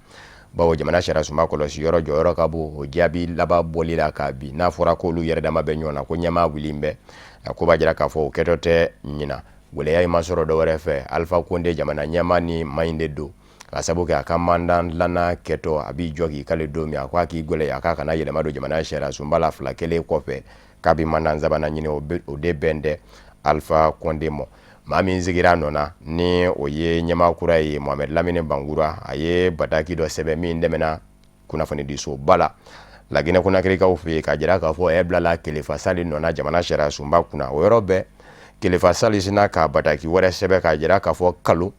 Bawo jamana sariyasunba kɔlɔsi yɔrɔ jɔyɔrɔ ka bon o jaabi laban bɔli la k'a bi n'a fɔra k'olu yɛrɛ dama bɛ ɲɔgɔn na ko ɲɛmaa wuli bɛ a ko b'a jira k'a fɔ o kɛtɔ tɛ ɲinan. Gɛlɛya in ma sɔrɔ dɔwɛrɛ fɛ, Alpha Condé jamana ɲɛmaa ni maa in de don, ka sabu kɛ a ka mandat laban kɛtɔ a b'i jɔ k'i kale don min, a ko a k'i gɛlɛya k'a kana yɛlɛma don jamana sariyasunba la fila kelen kɔfɛ k'a bɛ mandat sabanan ɲini, o de bɛn tɛ Alpha Condé ma. Maa min sigira a nɔ na ni o ye ɲɛmaa kura ye, Mohamed Lamine Bangura, a ye bataki dɔ sɛbɛn min tɛmɛna kunnafonidisoba la Laginɛ Konakirikaw fɛ yen, k'a jira k'a fɔ ɛ bilala Kelefa Sali nɔ na jamana sariyasunba kunna. O yɔrɔ bɛɛ Kelefa Sali sinna ka bataki wɛrɛ sɛbɛn k'a jira k'a fɔ kalo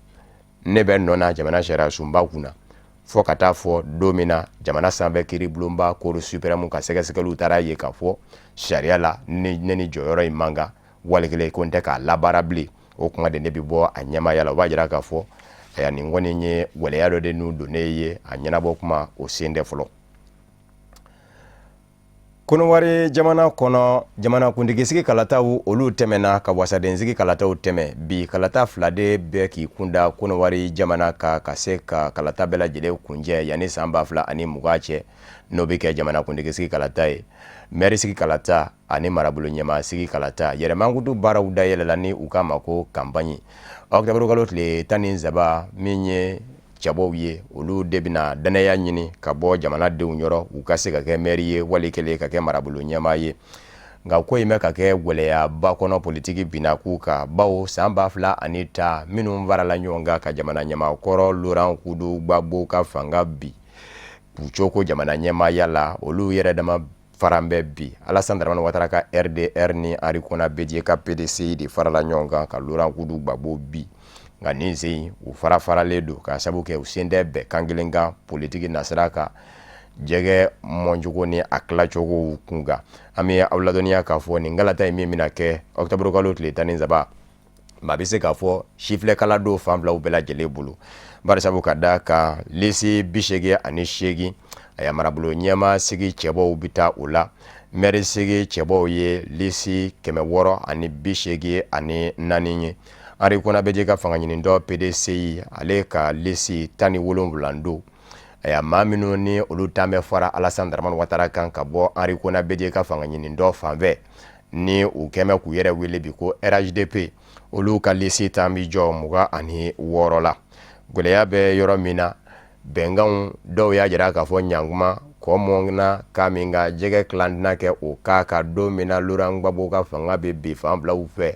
ne bɛ nɔ na jamana sariyasunba kunna fo ka taa fɔ don min na jamana sanfɛ kiiribulonba Cour suprême ka sɛgɛsɛgɛliw taara ye k'a fɔ sariya la ne ni jɔyɔrɔ in man kan, wali kelen ko n tɛ k'a labaara bilen, o kuma de ne bɛ bɔ a ɲɛmaaya la. O b'a jira k'a fɔ aya nin kɔni ye gɛlɛya dɔ de n'u donnen ye, a ɲɛnabɔ kuma o sen tɛ fɔlɔ. Kɔnɔwari jamana kɔnɔ, jamanakuntigisigi kalataw olu tɛmɛna ka wasadensigi kalataw tɛmɛ. Bi kalata fila de bɛ k'i kunda Kɔnɔwari jamana kan ka se ka kalata bɛɛ lajɛlen kuncɛ yanni san 2020 cɛ, n'o bɛ kɛ jamanakuntigisigi kalata ye, mɛrisigi kalata ani marabolo ɲɛmaasigi kalata. Yɛrɛmankutu baaraw dayɛlɛla ni u k'a ma ko kanpaɲi. Ɔkutɔburukalo tile 13, min ye cɛbɔw ye, olu de bɛna dannaya ɲini ka bɔ jamanadenw yɔrɔ u ka se ka kɛ mɛri ye wali kelen ka kɛ marabolo ɲɛmaa ye. Nka ko in bɛ ka kɛ gɛlɛyaba kɔnɔ politiki binakun kan, bawo san 2010 minnu farala ɲɔgɔn kan ka jamana ɲɛmaa kɔrɔ Laurent Kudu Gbagbo ka fanga bin k'u coko jamana ɲɛmaaya la, olu yɛrɛ dama faran bɛ bi. Alassane Dramane Ouattara ka RDR ni Henri Konan Bédié ka PDCI de farala ɲɔgɔn kan ka Laurent Kudu Gbagbo bin. Nka nin sen u fara faralen don ka sabu kɛ u sen tɛ bɛn kan kelen kan politiki nasira kan, jɛgɛ mɔncogo ni a tilacogo kun kan. An bɛ aw ladɔnniya k'a fɔ nin kalata in min bɛna kɛ ɔkutɔburukalo tile 13, maa bɛ se k'a fɔ sifilɛkala don fan filaw bɛɛ lajɛlen bolo, barisabu ka da kan lisi 88 aya marabolo ɲɛmaa sigi cɛbɔw bɛ taa o la, mɛri sigi cɛbɔw ye lisi 684 ye. Henri Konan Bédié ka fanga ɲinitɔn PDCI, ale ka lisi 17 don. Aya maa minnu ni olu tan bɛ fara Alassane Dramane Ouattara kan ka bɔ Henri Konan Bédié ka fanga ɲinitɔn fanfɛ, ni u kɛmɛ k'u yɛrɛ wele bi ko RHDP, olu ka lisi tan bɛ jɔ 26 la. Gɛlɛya bɛ yɔrɔ min na, bɛnkanw dɔw y'a jira k'a fɔ ɲankuma kɔ mɔnna ka min ka jɛgɛ tilan tɛna kɛ o kan ka don min na Laurent Gbagbo ka fanga bɛ bin fan filaw fɛ.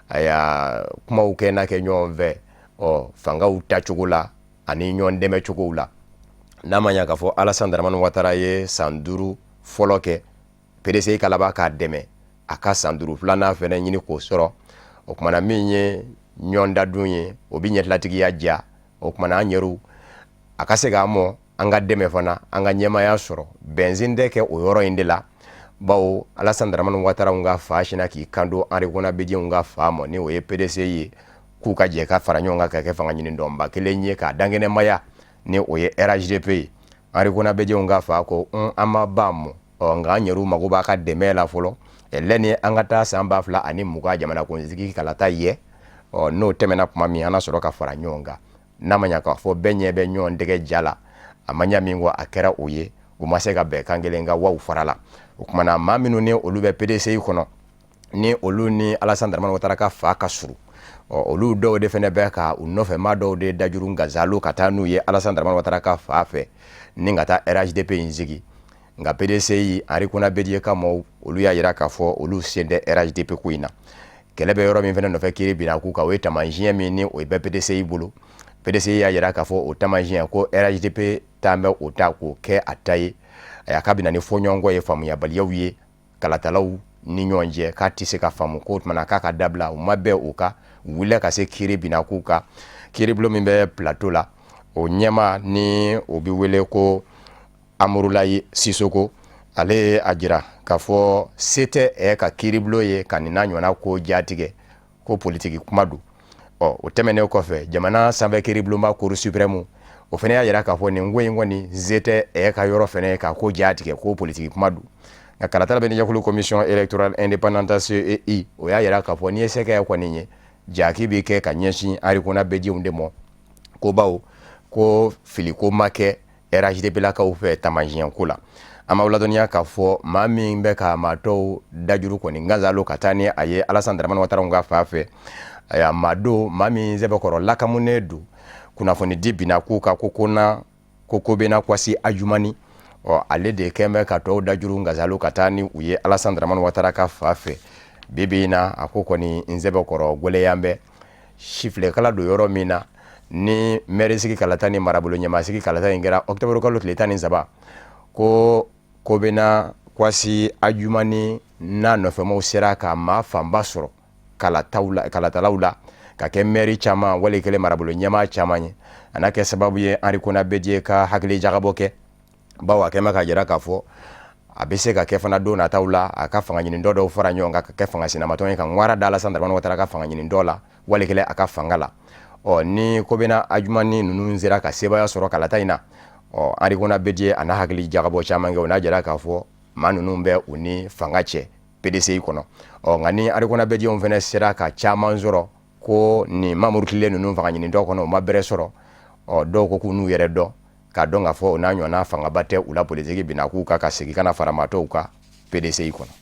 Aya kumaw kɛ n'a kɛ ɲɔgɔn fɛ ɔ fangaw tacogo la ani ɲɔgɔn dɛmɛ cogow la. N'a ma ɲa k'a fɔ Alassane Dramane Ouattara ye san 5 fɔlɔ kɛ, PDCI ka laban k'a dɛmɛ a ka san 5 filanan fɛnɛ ɲini k'o sɔrɔ. O kumana min ye ɲɔgɔndadun ye, o bɛ ɲɛtilatigiya diya. O kumana an yɛrɛw a ka se k'an mɔ an ka dɛmɛ fana an ka ɲɛmaaya sɔrɔ. Bɛnsin tɛ kɛ o yɔrɔ in de la, bawo Alassane Dramane Ouattara ka fa sinna k'i kanto Henri Konan Bédié ka fa ma, ni o ye PDCI ye, k'u ka jɛ ka fara ɲɔgɔn kan ka kɛ fanga ɲinitɔnba kelen ye k'a dankɛnɛmaya, ni o ye RHDP ye. Henri Konan Bédié ka fa ko an ma ban mɔ, ɔ nka an yɛrɛw mago b'a ka dɛmɛ la fɔlɔ lɛni an ka taa san 2020 jamanakuntigi kalata ye. Ɔ n'o tɛmɛna tuma min, an na sɔrɔ ka fara ɲɔgɔn kan. N'a ma ɲa k'a fɔ bɛɛ ɲɛ bɛ ɲɔgɔn tɛgɛ ja la, a ma ɲa min kɔ, a kɛra o ye. U ma se ka bɛn kan kelen kan wa u farala. O tuma na maa minnu ni olu bɛ PDCI kɔnɔ, ni olu ni Alassane Dramane Ouattara ka fa ka surun, ɔ olu dɔw de fana bɛ ka u nɔfɛ maa dɔw de dajuru gazalo ka taa n'u ye Alassane Dramane Ouattara ka fa fɛ ni ka taa RHDP in sigi. Nka PDCI, Henri Konan Bédié ka maaw, olu y'a jira k'a fɔ olu sen tɛ RHDP ko in na. Kɛlɛ bɛ yɔrɔ min fana nɔfɛ kiiri binna k'u kan, o ye taamasiyɛn min ni o bɛ PDCI bolo. PDCI y'a jira k'a fɔ o taamasiyɛn ko RHDP tan bɛ o ta k'o kɛ a ta ye, a k'a bɛ na ni fɔɲɔgɔnkɔ ye, faamuyabaliyaw ye kalatalaw ni ɲɔgɔn cɛ, k'a tɛ se ka faamu, k'o tuma na k'a ka dabila. U ma bɛn o kan, u wulila ka se kiiri binna k'u kan. Kiiribulon min bɛ Plateau la, o ɲɛmaa ni o bɛ wele ko Amurulayi Sisoko, ale ye a jira k'a fɔ se tɛ ɛ ka kiiribulon ye ka nin n'a ɲɔgɔnna ko jatigɛ, ko politiki kuma don. Ɔ o tɛmɛnen kɔfɛ, jamana sanfɛ kiiribulonba Cour suprême, o fana y'a jira k'a fɔ nin ko in kɔni se tɛ ɛ ka yɔrɔ fana ka ko jatigɛ, ko politiki kuma don. Nka kalata labɛnnijɛkulu Commission électorale indépendante CEI, o y'a jira k'a fɔ n'i ye sɛgɛ kɔni ye, jaki bɛ kɛ ka ɲɛsin Henri Konan Bédiéw de ma, ko bawo ko filiko ma kɛ. RHDP-lakaw fɛ taamasiyɛn ko la. An b'aw ladɔnniya k'a fɔ maa min bɛ ka maa tɔw dajuru kɔni ngasalo ka taa ni a ye Alassane Dramane Ouattara ka fan fɛ, ayiwa, maa don maa min sɛbɛkɔrɔ lakamunen don kunnafonidi binna k'u kan ko kona ko Kobena Kouassi Adjoumani. Ɔ, ale de kɛn bɛ ka tɔw dajuru ngasalo ka taa ni u ye Alassane Dramane Ouattara ka fan fɛ. Bi bi in na, a ko kɔni n sɛbɛkɔrɔ gwɛlɛya bɛ sifilɛkala don yɔrɔ min na ni mɛrisigi kalata ni marabolo ɲɛmaasigi kalata in kɛra ɔkutɔburu kalo tile 13, ko Kobena Kouassi Adjoumani n'a nɔfɛmaw sera ka maa fanba sɔrɔ kalatalaw la ka kɛ mɛri caman wali kelen marabolo ɲɛmaa caman ye. A n'a kɛ sababu ye Henri Konan Bédié ka hakili jagabɔ kɛ, bawo a kɛn bɛ k'a jira k'a fɔ a bɛ se ka kɛ fana don nataw la a ka fanga ɲinitɔ dɔw fara ɲɔgɔn kan ka kɛ fanga sinamatɔn ye ka ŋwara da Alassane Dramane Ouattara ka fanga ɲinitɔ la wali kelen a ka fanga la. Ɔ, ni Kobena Adjoumani ninnu sera ka sebaaya sɔrɔ kalata in na, ɔ, Henri Konan Bédié a n'a hakili jagabɔ caman kɛ, o n'a jira k'a fɔ maa ninnu bɛ u ni fanga cɛ PDCI kɔnɔ. Ɔ, nka ni Henri Konan Bédiéw fana sera ka caman sɔrɔ, ko nin mamurutilen ninnu fanga ɲinitɔ kɔnɔ u ma bɛrɛ sɔrɔ, ɔ, dɔw ko k'u n'u yɛrɛ dɔn k'a dɔn k'a fɔ o n'a ɲɔgɔnna fangaba tɛ u la politiki binna k'u kan ka segin ka na fara maa tɔw kan PDCI kɔnɔ.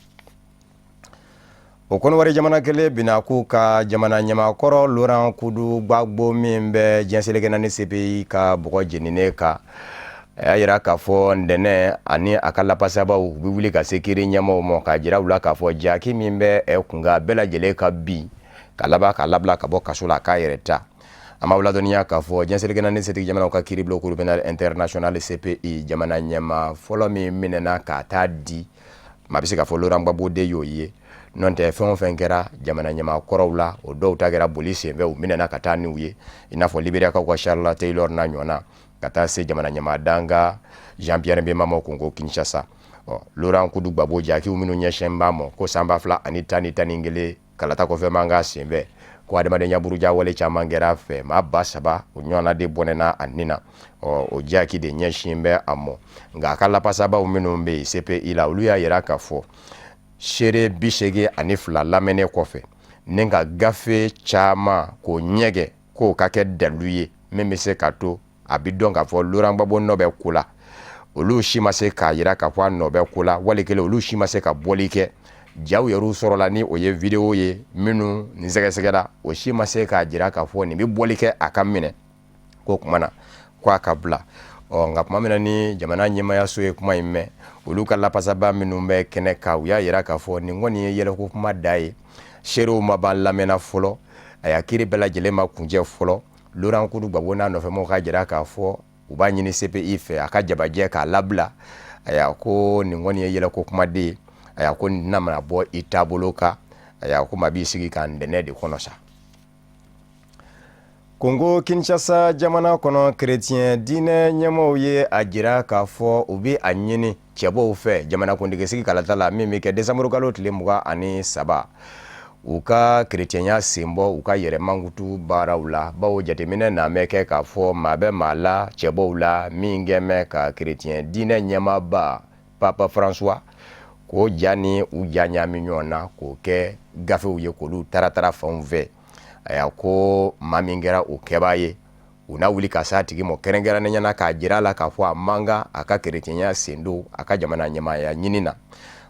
O Kɔnɔwari jamana kelen binna k'u ka jamana ɲɛmaakɔrɔ Laurent Koudou Gbagbo min bɛ diɲɛ seleke naani CPI ka bɔgɔ jeninen kan, a y'a jira k'a fɔ ntɛnɛn ani a ka lapasabaw u bɛ wuli ka se kiiri ɲɛmaaw ma k'a jira u la k'a fɔ jaki min bɛ kunkan bɛɛ lajɛlen ka bin ka laban k'a labila ka bɔ kaso la a k'a yɛrɛ ta. An b'aw ladɔnniya k'a fɔ diɲɛ seleke naani setigi jamanaw ka kiiribulon Cour pénale internationale CPI, jamana ɲɛmaa fɔlɔ min minɛna ka taa di, maa bɛ se k'a fɔ Laurent Gbagbo de y'o ye. N'o tɛ, fɛn o fɛn kɛra jamana ɲɛmaa kɔrɔw la, o dɔw ta kɛra boli senfɛ, u minɛna ka taa n'u ye, i n'a fɔ Liberiakaw ka Charles Taylor n'a ɲɔgɔnna, ka taa se jamana ɲɛmaa danka Jean Pierre Bemba ma Congo Kinshasa. Ɔ, Laurent Koudou Gbagbo, jakiw minnu ɲɛsin b'a ma ko san 2011 kalata kɔfɛ mankan senfɛ, ko adamadenya buruja wale caman kɛra a fɛ, maa 3000 o ɲɔgɔnna de bɔnɛna a ni na. Ɔ, o jaki de ɲɛsin bɛ a ma. Nka a ka lapasabaw minnu bɛ yen CPI la, olu y'a yira k'a fɔ seere 82 lamɛnnen kɔfɛ ni ka gafe caman k'o ɲɛgɛn k'o ka kɛ dalu ye min bɛ se ka to a bɛ dɔn k'a fɔ Laurent Gbagbo nɔ bɛ ko la, olu si ma se k'a yira k'a fɔ a nɔ bɛ ko la, wali kelen olu si ma se ka bɔli kɛ. Jaw yɛrɛ sɔrɔla ni o ye video ye minnu ni sɛgɛsɛgɛla, o si ma se k'a jira k'a fɔ nin bɛ bɔli kɛ a ka minɛ ko kuma na ko a ka bila. Ɔ, nka tuma min na ni jamana ɲɛmayaso ye kuma in mɛn, olu ka lapasaba minnu bɛ kɛnɛ kan, u y'a yira k'a fɔ nin kɔni ye yɛlɛko kuma da ye, seerew ma ban lamɛnna fɔlɔ, a y'a kiiri bɛɛ lajɛlen ma kuncɛ fɔlɔ. Laurent Koudou Gbagbo n'a nɔfɛmɔgɔw k'a jira k'a fɔ u b'a ɲini CPI fɛ a ka jabajɛ k'a labila. Aya, ko nin kɔni ye yɛlɛko kumaden ye. Aya, ko nin tɛna mana bɔ i taabolo kan. Aya, ko maa b'i sigi ka ntɛnɛn de kɔnɔ sa. Kongo Kinshasa jamana kɔnɔ, kerecɛn diinɛ ɲɛmɔgɔw ye a jira k'a fɔ u bɛ a ɲini cɛbɔw fɛ jamanakuntigisigi kalata la min bɛ kɛ desanburu kalo tile 23, u ka kerecɛnya sen bɔ u ka yɛrɛ mankutu baaraw la, bawo jateminɛ na bɛ kɛ k'a fɔ maa bɛ maa la cɛbɔw la min kɛn bɛ ka kerecɛn diinɛ ɲɛmaaba Papa François k'o ja ni u ja ɲaami ɲɔgɔn na k'o kɛ gafew ye k'olu taratara fanw fɛ. Aya, ko maa min kɛra o kɛbaa ye, u na wuli ka s'a tigi ma kɛrɛnkɛrɛnnenya na k'a jira a la k'a fɔ a man kan a ka kerecɛnya sen don a ka jamana ɲɛmaaya ɲini na.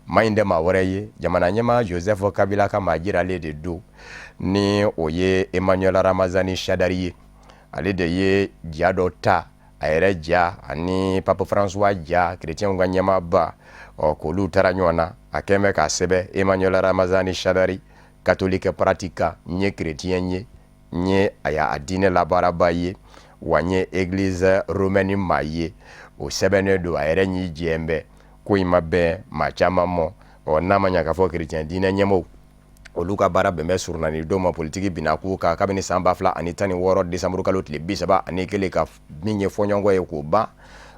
Maa in tɛ maa wɛrɛ ye, jamana ɲɛmaa Joseph Kabila ka maa jiralen de don, ni o ye Emmanuel Ramazani Shadary ye. Ale de ye ja dɔ ta, a yɛrɛ ja ani Pape François ja, kerecɛnw ka ɲɛmaaba, ɔ, k'olu taara ɲɔgɔn na. A kɛn bɛ k'a sɛbɛn Emmanuel Ramazani Shadary, catholique pratiquant, n ye kerecɛn ye, n ye a diinɛ labaaraba ye, wa n ye église romaine maa ye. O sɛbɛnnen don, a yɛrɛ ɲi jɛn bɛ. Ko in ma bɛn maa caman ma. Ɔ, n'a ma ɲa k'a fɔ kerecɛn diinɛ ɲɛmɔgɔw olu ka baara bɛn bɛ surunani don ma politiki binna k'u kan kabini san 2016 desanburu kalo tile 31, ka min ye fɔɲɔgɔnkɔ ye k'o ban,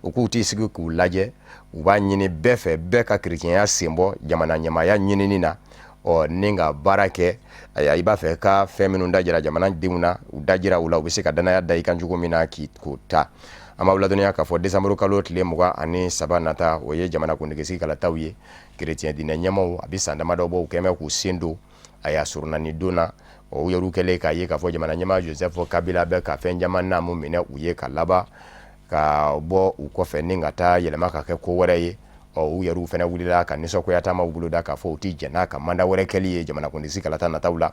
u k'u t'i sigi k'u lajɛ. U b'a ɲini bɛɛ fɛ, bɛɛ ka kerecɛnya sen bɔ jamana ɲɛmaaya ɲinini na. Ɔ, ni ka baara kɛ, ayiwa, i b'a fɛ ka fɛn minnu da jira jamanadenw na, u da jira u la, u bɛ se ka danaya da i kan cogo min na k'i k'o ta. An b'aw ladɔnniya k'a fɔ desanburu kalo tile 23 nata, o ye jamanakuntigisigi kalataw ye. Kerecɛn diinɛ ɲɛmaaw, a bɛ san damadɔ bɔ, u kɛn bɛ k'u sen don a y'a surunani don na. O yɛrɛ kɛlen k'a ye k'a fɔ jamana ɲɛmaa Joseph Kabila bɛ ka fɛn caman naamu minɛ u ye ka laban. Ka bɔ u kɔfɛ ni ka taa yɛlɛma ka kɛ ko wɛrɛ ye. Ɔ, u yɛrɛw fana wulila ka nisɔngoya taamaw boloda k'a fɔ u tɛ jɛn n'a ka mandat wɛrɛ kɛli ye jamanakuntigi kalata nataw la.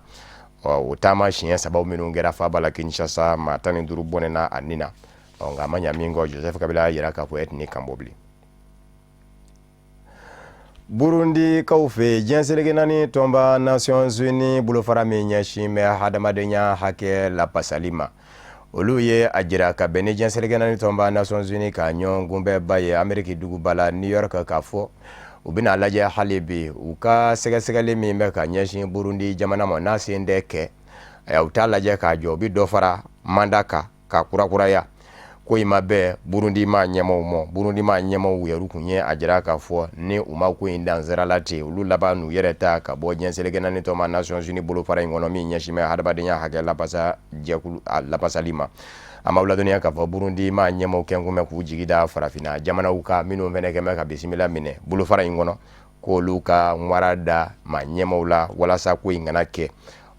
Ɔ, o taama siɲɛ saba minnu kɛra faaba la Kinshasa, maa 15 bɔnɛna a ni na. Ɔ, nka a ma ɲa min kɔ, Joseph Kabila y'a jira k'a fɔ e tɛ kan bɔ bilen. Burundikaw fɛ, diɲɛ seleke naani tɔnba Nations Unies bolofara min ɲɛsin bɛ hadamadenya hakɛ lapasali ma, olu ye a jira ka bɛn ni diɲɛ seleke naani tɔnba Nations Unies ka ɲɔgɔnkunbɛnba ye Ameriki duguba la New York, k'a fɔ u bɛna lajɛ hali bi u ka sɛgɛsɛgɛli min bɛ ka ɲɛsin Burundi jamana ma, n'a sen tɛ kɛ, u t'a lajɛ k'a jɔ, u bɛ dɔ fara mandat kan ka kurakuraya. Ko in ma bɛn Burundi maa ɲɛmaw ma. Burundi maa ɲɛmaw yɛrɛ kun ye a jira k'a fɔ ni u ma ko in dan sira la ten, olu laban n'u yɛrɛ ta ka bɔ diɲɛ seleke naani tɔnba Nations Unies bolofara in kɔnɔ min ɲɛsin bɛ hadamadenya hakɛ lapasa jɛkulu a lapasali ma. An b'aw ladɔnniya k'a fɔ Burundi maa ɲɛmaw kɛn kun bɛ k'u jigi da farafinna jamanaw kan minnu fana kɛn bɛ ka bisimila minɛ bolofara in kɔnɔ, k'olu ka ŋwara da maa ɲɛmaw la walasa ko in kana kɛ.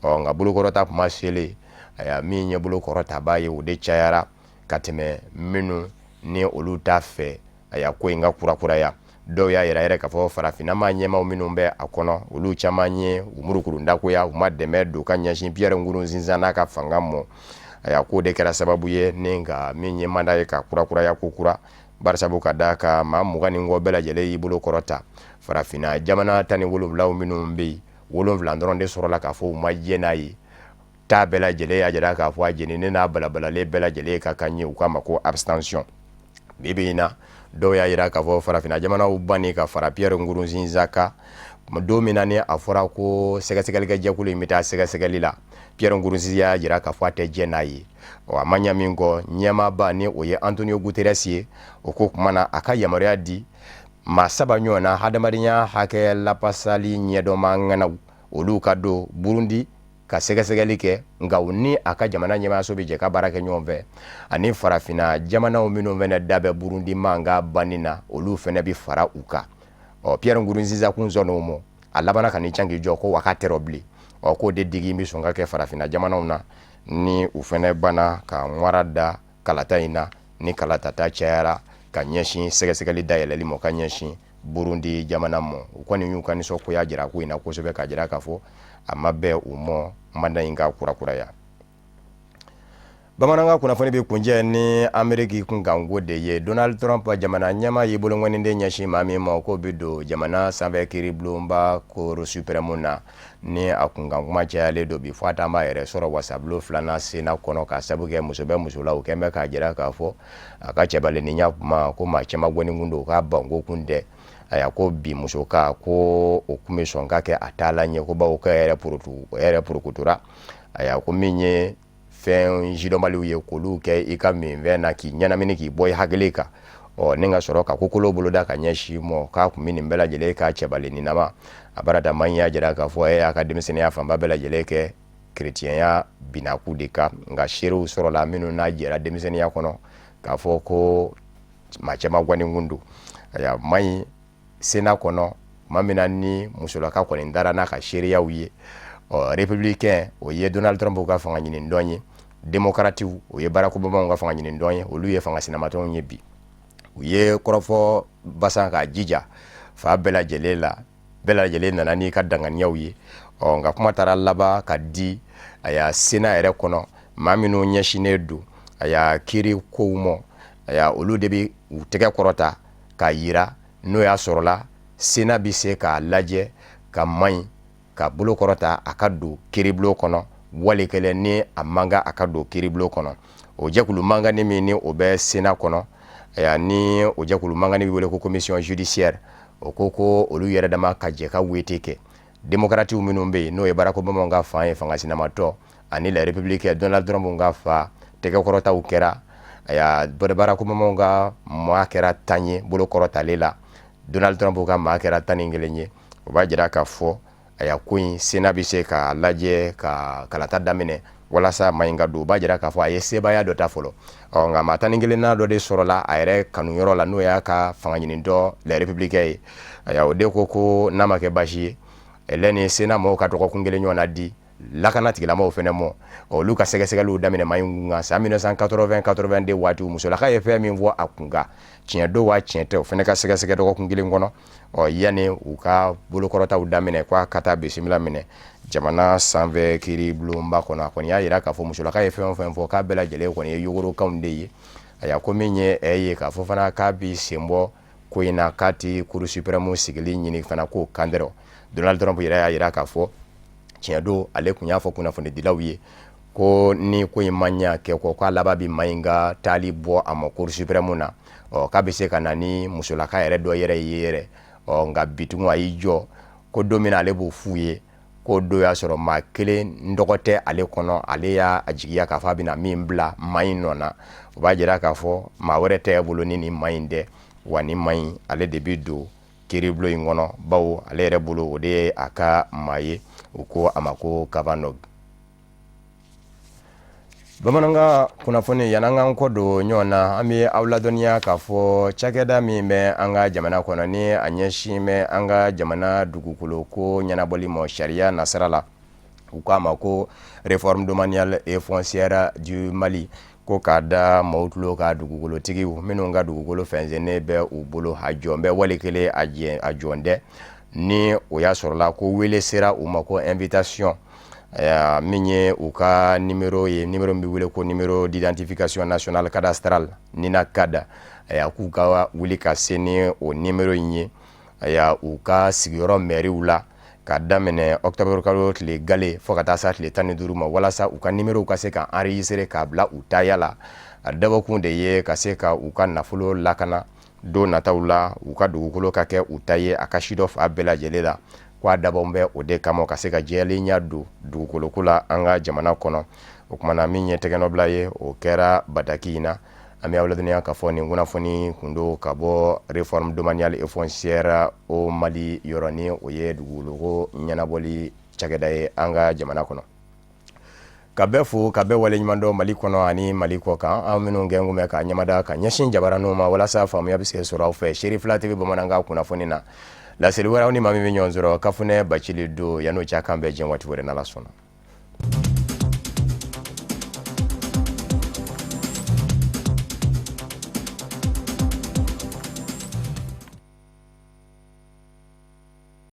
Ɔ, nka bolokɔrɔta kuma selen, ayiwa, min ye bolokɔrɔtabaa ye, o de cayara ka tɛmɛ minnu ni olu t'a fɛ ayiwa ko in ka kurakuraya. Dɔw y'a yira yɛrɛ k'a fɔ farafinna maa ɲɛmaw minnu bɛ a kɔnɔ, olu caman ye u murukurundakoya, u ma dɛmɛ don ka ɲɛsin Pierre Nkurunziza n'a ka fanga mɔ. Ayiwa, k'o de kɛra sababu ye ni ka min ye mandat ye ka kurakuraya ko kura, barisabu ka d'a kan maa 20 ni kɔ bɛɛ lajɛlen y'i bolo kɔrɔta. Farafinna jamana 17 minnu bɛ yen, 7 dɔrɔn de sɔrɔla k'a fɔ u ma jɛn n'a ye. Ta bɛɛ lajɛlen y'a jira k'a fɔ a jeninen n'a balabalalen bɛɛ lajɛlen ka kan ye, u k'a ma ko abstention. Bi bi in na, dɔw y'a jira k'a fɔ farafinna jamanaw banni ka fara Pierre Nkurunziza kan don min na ni a fɔra ko sɛgɛsɛgɛlikɛ jɛkulu in bɛ taa sɛgɛsɛgɛli la, Pierre Nkurunziza y'a jira k'a fɔ a tɛ jɛn n'a ye. Ɔ, a ma ɲa min kɔ, ɲɛmaaba ni o ye Antonio Guterres ye, o ko kuma na a ka yamaruya di maa saba ɲɔgɔn na hadamadenya hakɛ lapasali ɲɛdɔnma ŋanaw, olu ka don Burundi ka sɛgɛsɛgɛli kɛ, nka u ni a ka jamana ɲɛmaayaso bɛ jɛ ka baara kɛ ɲɔgɔn fɛ, ani farafinna jamanaw minnu fana da bɛ Burundi mankan banni na, olu fana bɛ fara u kan. Ɔ, Pierre Nkurunziza kun sɔnn'o ma, a labanna ka n'i can k'i jɔ ko wa k'a tɛ rɔ bilen. Ɔ, k'o de digi bɛ sɔn ka kɛ farafinna jamanaw na ni u fana banna ka ŋwara da kalata in na, ni kalata ta cayara ka ɲɛsin sɛgɛsɛgɛli dayɛlɛli ma ka ɲɛsin Burundi jamana ma. U kɔni y'u ka nisɔngoya jira ko in na kosɛbɛ, k'a jira k'a fɔ a ma bɛn u ma mandat in ka kurakuraya. Bamanankan kunnafoni bɛ kuncɛ ni Ameriki kunkanko de ye. Donald Trump jamana ɲɛmaa y'i bolokɔniden ɲɛsin maa min ma k'o bɛ don jamana sanfɛ kiiribulonba Cour suprême na, ni a kunkan kuma cayalen don bi, fo a taa b'a yɛrɛ sɔrɔ wasabulon filanan Sénat kɔnɔ, ka sabu kɛ muso bɛ muso la, u kɛn bɛ k'a jira k'a fɔ a ka cɛbaleninya kuma ko maa caman gɔni kun don, k'a banko kun tɛ. Aya, ko bi muso ka ko o kun bɛ sɔn ka kɛ a taalan ye, ko bawo ko yɛrɛ porotu o yɛrɛ porokotora. Aya, ko min ye fɛn sidɔnbaliw ye k'olu kɛ i ka minfɛn na k'i ɲɛnamini k'i bɔ i hakili kan, ɔ, ni ka sɔrɔ ka kokolo boloda ka ɲɛsin mɔ, k'a kun bɛ nin bɛɛ lajɛlen ka cɛbaleninama. A barata maa in y'a jira k'a fɔ e y'a ka denmisɛnninya fanba bɛɛ lajɛlen kɛ kerecɛnya binaku de kan, nka seerew sɔrɔla minnu n'a jɛra denmisɛnninya kɔnɔ k'a fɔ ko maa caman gɔni kun don. Ayiwa, maa in Sénat kɔnɔ tuma min na ni musolaka kɔni dara n'a ka seereyaw ye, ɔ, républicain, o ye Donald Trump ka fanga ɲini dɔn ye, démocratew, o ye Barack Obama ka fanga ɲini dɔn ye, olu ye fanga sinamatɔnw ye. Bi u ye kɔrɔfɔ basan k'a jija fa bɛɛ lajɛlen la, bɛɛ lajɛlen nana n'i ka danganiyaw ye. Ɔ, nka kuma taara laban ka di a y'a Sénat yɛrɛ kɔnɔ, maa minnu ɲɛsinnen don a y'a kiiri kow ma, a y'a olu de bɛ u tɛgɛ kɔrɔta k'a yira n'o y'a sɔrɔla Sénat bɛ se k'a lajɛ ka man ɲi ka bolo kɔrɔta a ka don kiiribulon kɔnɔ, wali kelen ni a man kan a ka don kiiribulon kɔnɔ. O jɛkulu mankanni min ni o bɛ Sénat kɔnɔ, ayiwa, ni o jɛkulu mankanni bɛ wele ko commission judiciaire, o ko ko olu yɛrɛ dama ka jɛ ka wete kɛ. Démocratew minnu bɛ yen, n'o ye Barack Obama ka fan ye, fanga sinamatɔ, ani les républicains, Donald Trump ka fa, tɛgɛkɔrɔtaw kɛra. Ayiwa, Barack Obama ka maa kɛra 10 ye bolo kɔrɔtalen la, Donald Trump ka maa kɛra 11 ye. O b'a jira k'a fɔ ayiwa ko in Sénat bɛ se k'a lajɛ ka kalata daminɛ walasa maa in ka don. O b'a jira k'a fɔ a ye sebaaya dɔ ta fɔlɔ. Ɔ, nka maa 11nan dɔ de sɔrɔla a yɛrɛ kanuyɔrɔ la, n'o y'a ka fanga ɲinitɔ les républicains ye. Ayiwa, o de ko ko n'a ma kɛ baasi ye, lɛni Sénat mɔgɔw ka dɔgɔkun kelen ɲɔgɔn na di. Lakana tigilamɔgɔw fɛnɛ mɔ olu ka sɛgɛsɛgɛliw daminɛ maa in kun kan san 1980 82 waati. Musolaka ye fɛn min fɔ a kun kan, tiɲɛ don wa tiɲɛ tɛ, o fɛnɛ ka sɛgɛsɛgɛ dɔgɔkun kelen kɔnɔ. Ɔ yanni u ka bolokɔrɔtaw daminɛ k'a ka taa bisimila minɛ jamana sanfɛ kiiri bulonba kɔnɔ, a kɔni y'a jira k'a fɔ musolaka ye fɛn o fɛn fɔ, k'a bɛɛ lajɛlen kɔni ye yogorokanw de ye. Ayiwa, ko min ye ɛ ye k'a fɔ fana k'a b'i sen bɔ ko in na, k'a ti Cour suprême sigili ɲini fana, k'o kantɛrɛ. Donald Trump yɛrɛ y'a jira k'a fɔ tiɲɛ don, ale tun y'a fɔ kunnafonidilaw ye ko ni ko in ma ɲɛ kɛ kɔ, k'a laban bi maa in ka taali bɔ a ma Cour suprême na. Ɔ k'a bɛ se ka na ni musolaka yɛrɛ dɔ yɛrɛ ye yɛrɛ. Ɔ nka bi tugun a y'i jɔ ko don min na ale b'o f'u ye, ko don y'a sɔrɔ maa kelen dɔgɔ tɛ ale kɔnɔ, ale y'a jigiya k'a fɔ a bɛna min bila maa in nɔ na. O b'a jira k'a fɔ maa wɛrɛ tɛ bolo ni nin maa in tɛ, wa ni maa in ale de bɛ don kiiribulon in kɔnɔ, bawo ale yɛrɛ bolo o de ye a ka maa ye. U ko a ma ko Kavanaugh. Bamanankan kunnafoni, yan'an k'an kɔ don ɲɔgɔn na, an bɛ aw ladɔnniya k'a fɔ cakɛda min bɛ an ka jamana kɔnɔ ni a ɲɛsin bɛ an ka jamana dugukolo ko ɲɛnabɔli ma sariya nasira la, u k'a ma ko Réforme domaniale et foncière du Mali, ko k'a da maaw tulo ka dugukolotigiw minnu ka dugukolo fɛnsɛnnen bɛ u bolo, a jɔn bɛ wali kelen a jɔn tɛ, ni o y'a sɔrɔla ko wele sera u ma, ko invitation, min ye u ka numéro ye, numéro min bɛ wele ko numéro d'identification nationale cadastrale, NINA CAD, k'u ka wuli ka se ni o numéro in ye u ka sigiyɔrɔ mɛriw la, ka daminɛ octobre kalo tile gale fo ka taa sa tile 15 ma, walasa u ka numéro ka se ka enregistrer k'a bila u taya la. A dabɔkun de ye ka se ka u ka nafolo lakana don nataw la, u ka dugukolo ka kɛ u ta ye a ka sidɔn fa bɛɛ lajɛlen la. Ko a dabɔ bɛ o de kama, ka se ka jɛlenya don dugukoloko la an ka jamana kɔnɔ. O tuma na, min ye tɛgɛnɔbila ye, o kɛra bataki in na. An bɛ aw ladɔnniya k'a fɔ nin kunnafoni kun don ka bɔ Réforme domaniale et foncière au Mali yɔrɔ, ni o ye dugukoloko ɲɛnabɔli cakɛda ye an ka jamana kɔnɔ. Ka bɛɛ fo, ka bɛɛ waleɲuman dɔn Mali kɔnɔ ani Mali kɔ kan, aw minnu gɛn kun bɛ ka ɲamada ka ɲɛsin jabaraninw ma walasa faamuya bɛ se sɔrɔ aw fɛ Serifila TV bamanankan kunnafoni na. Laseli wɛrɛ, aw ni maa min bɛ ɲɔgɔn sɔrɔ, Kafunɛ Bacili don. Yan'o cɛ, k'an bɛn diɲɛ waati wɛrɛ, n'Ala sɔnna.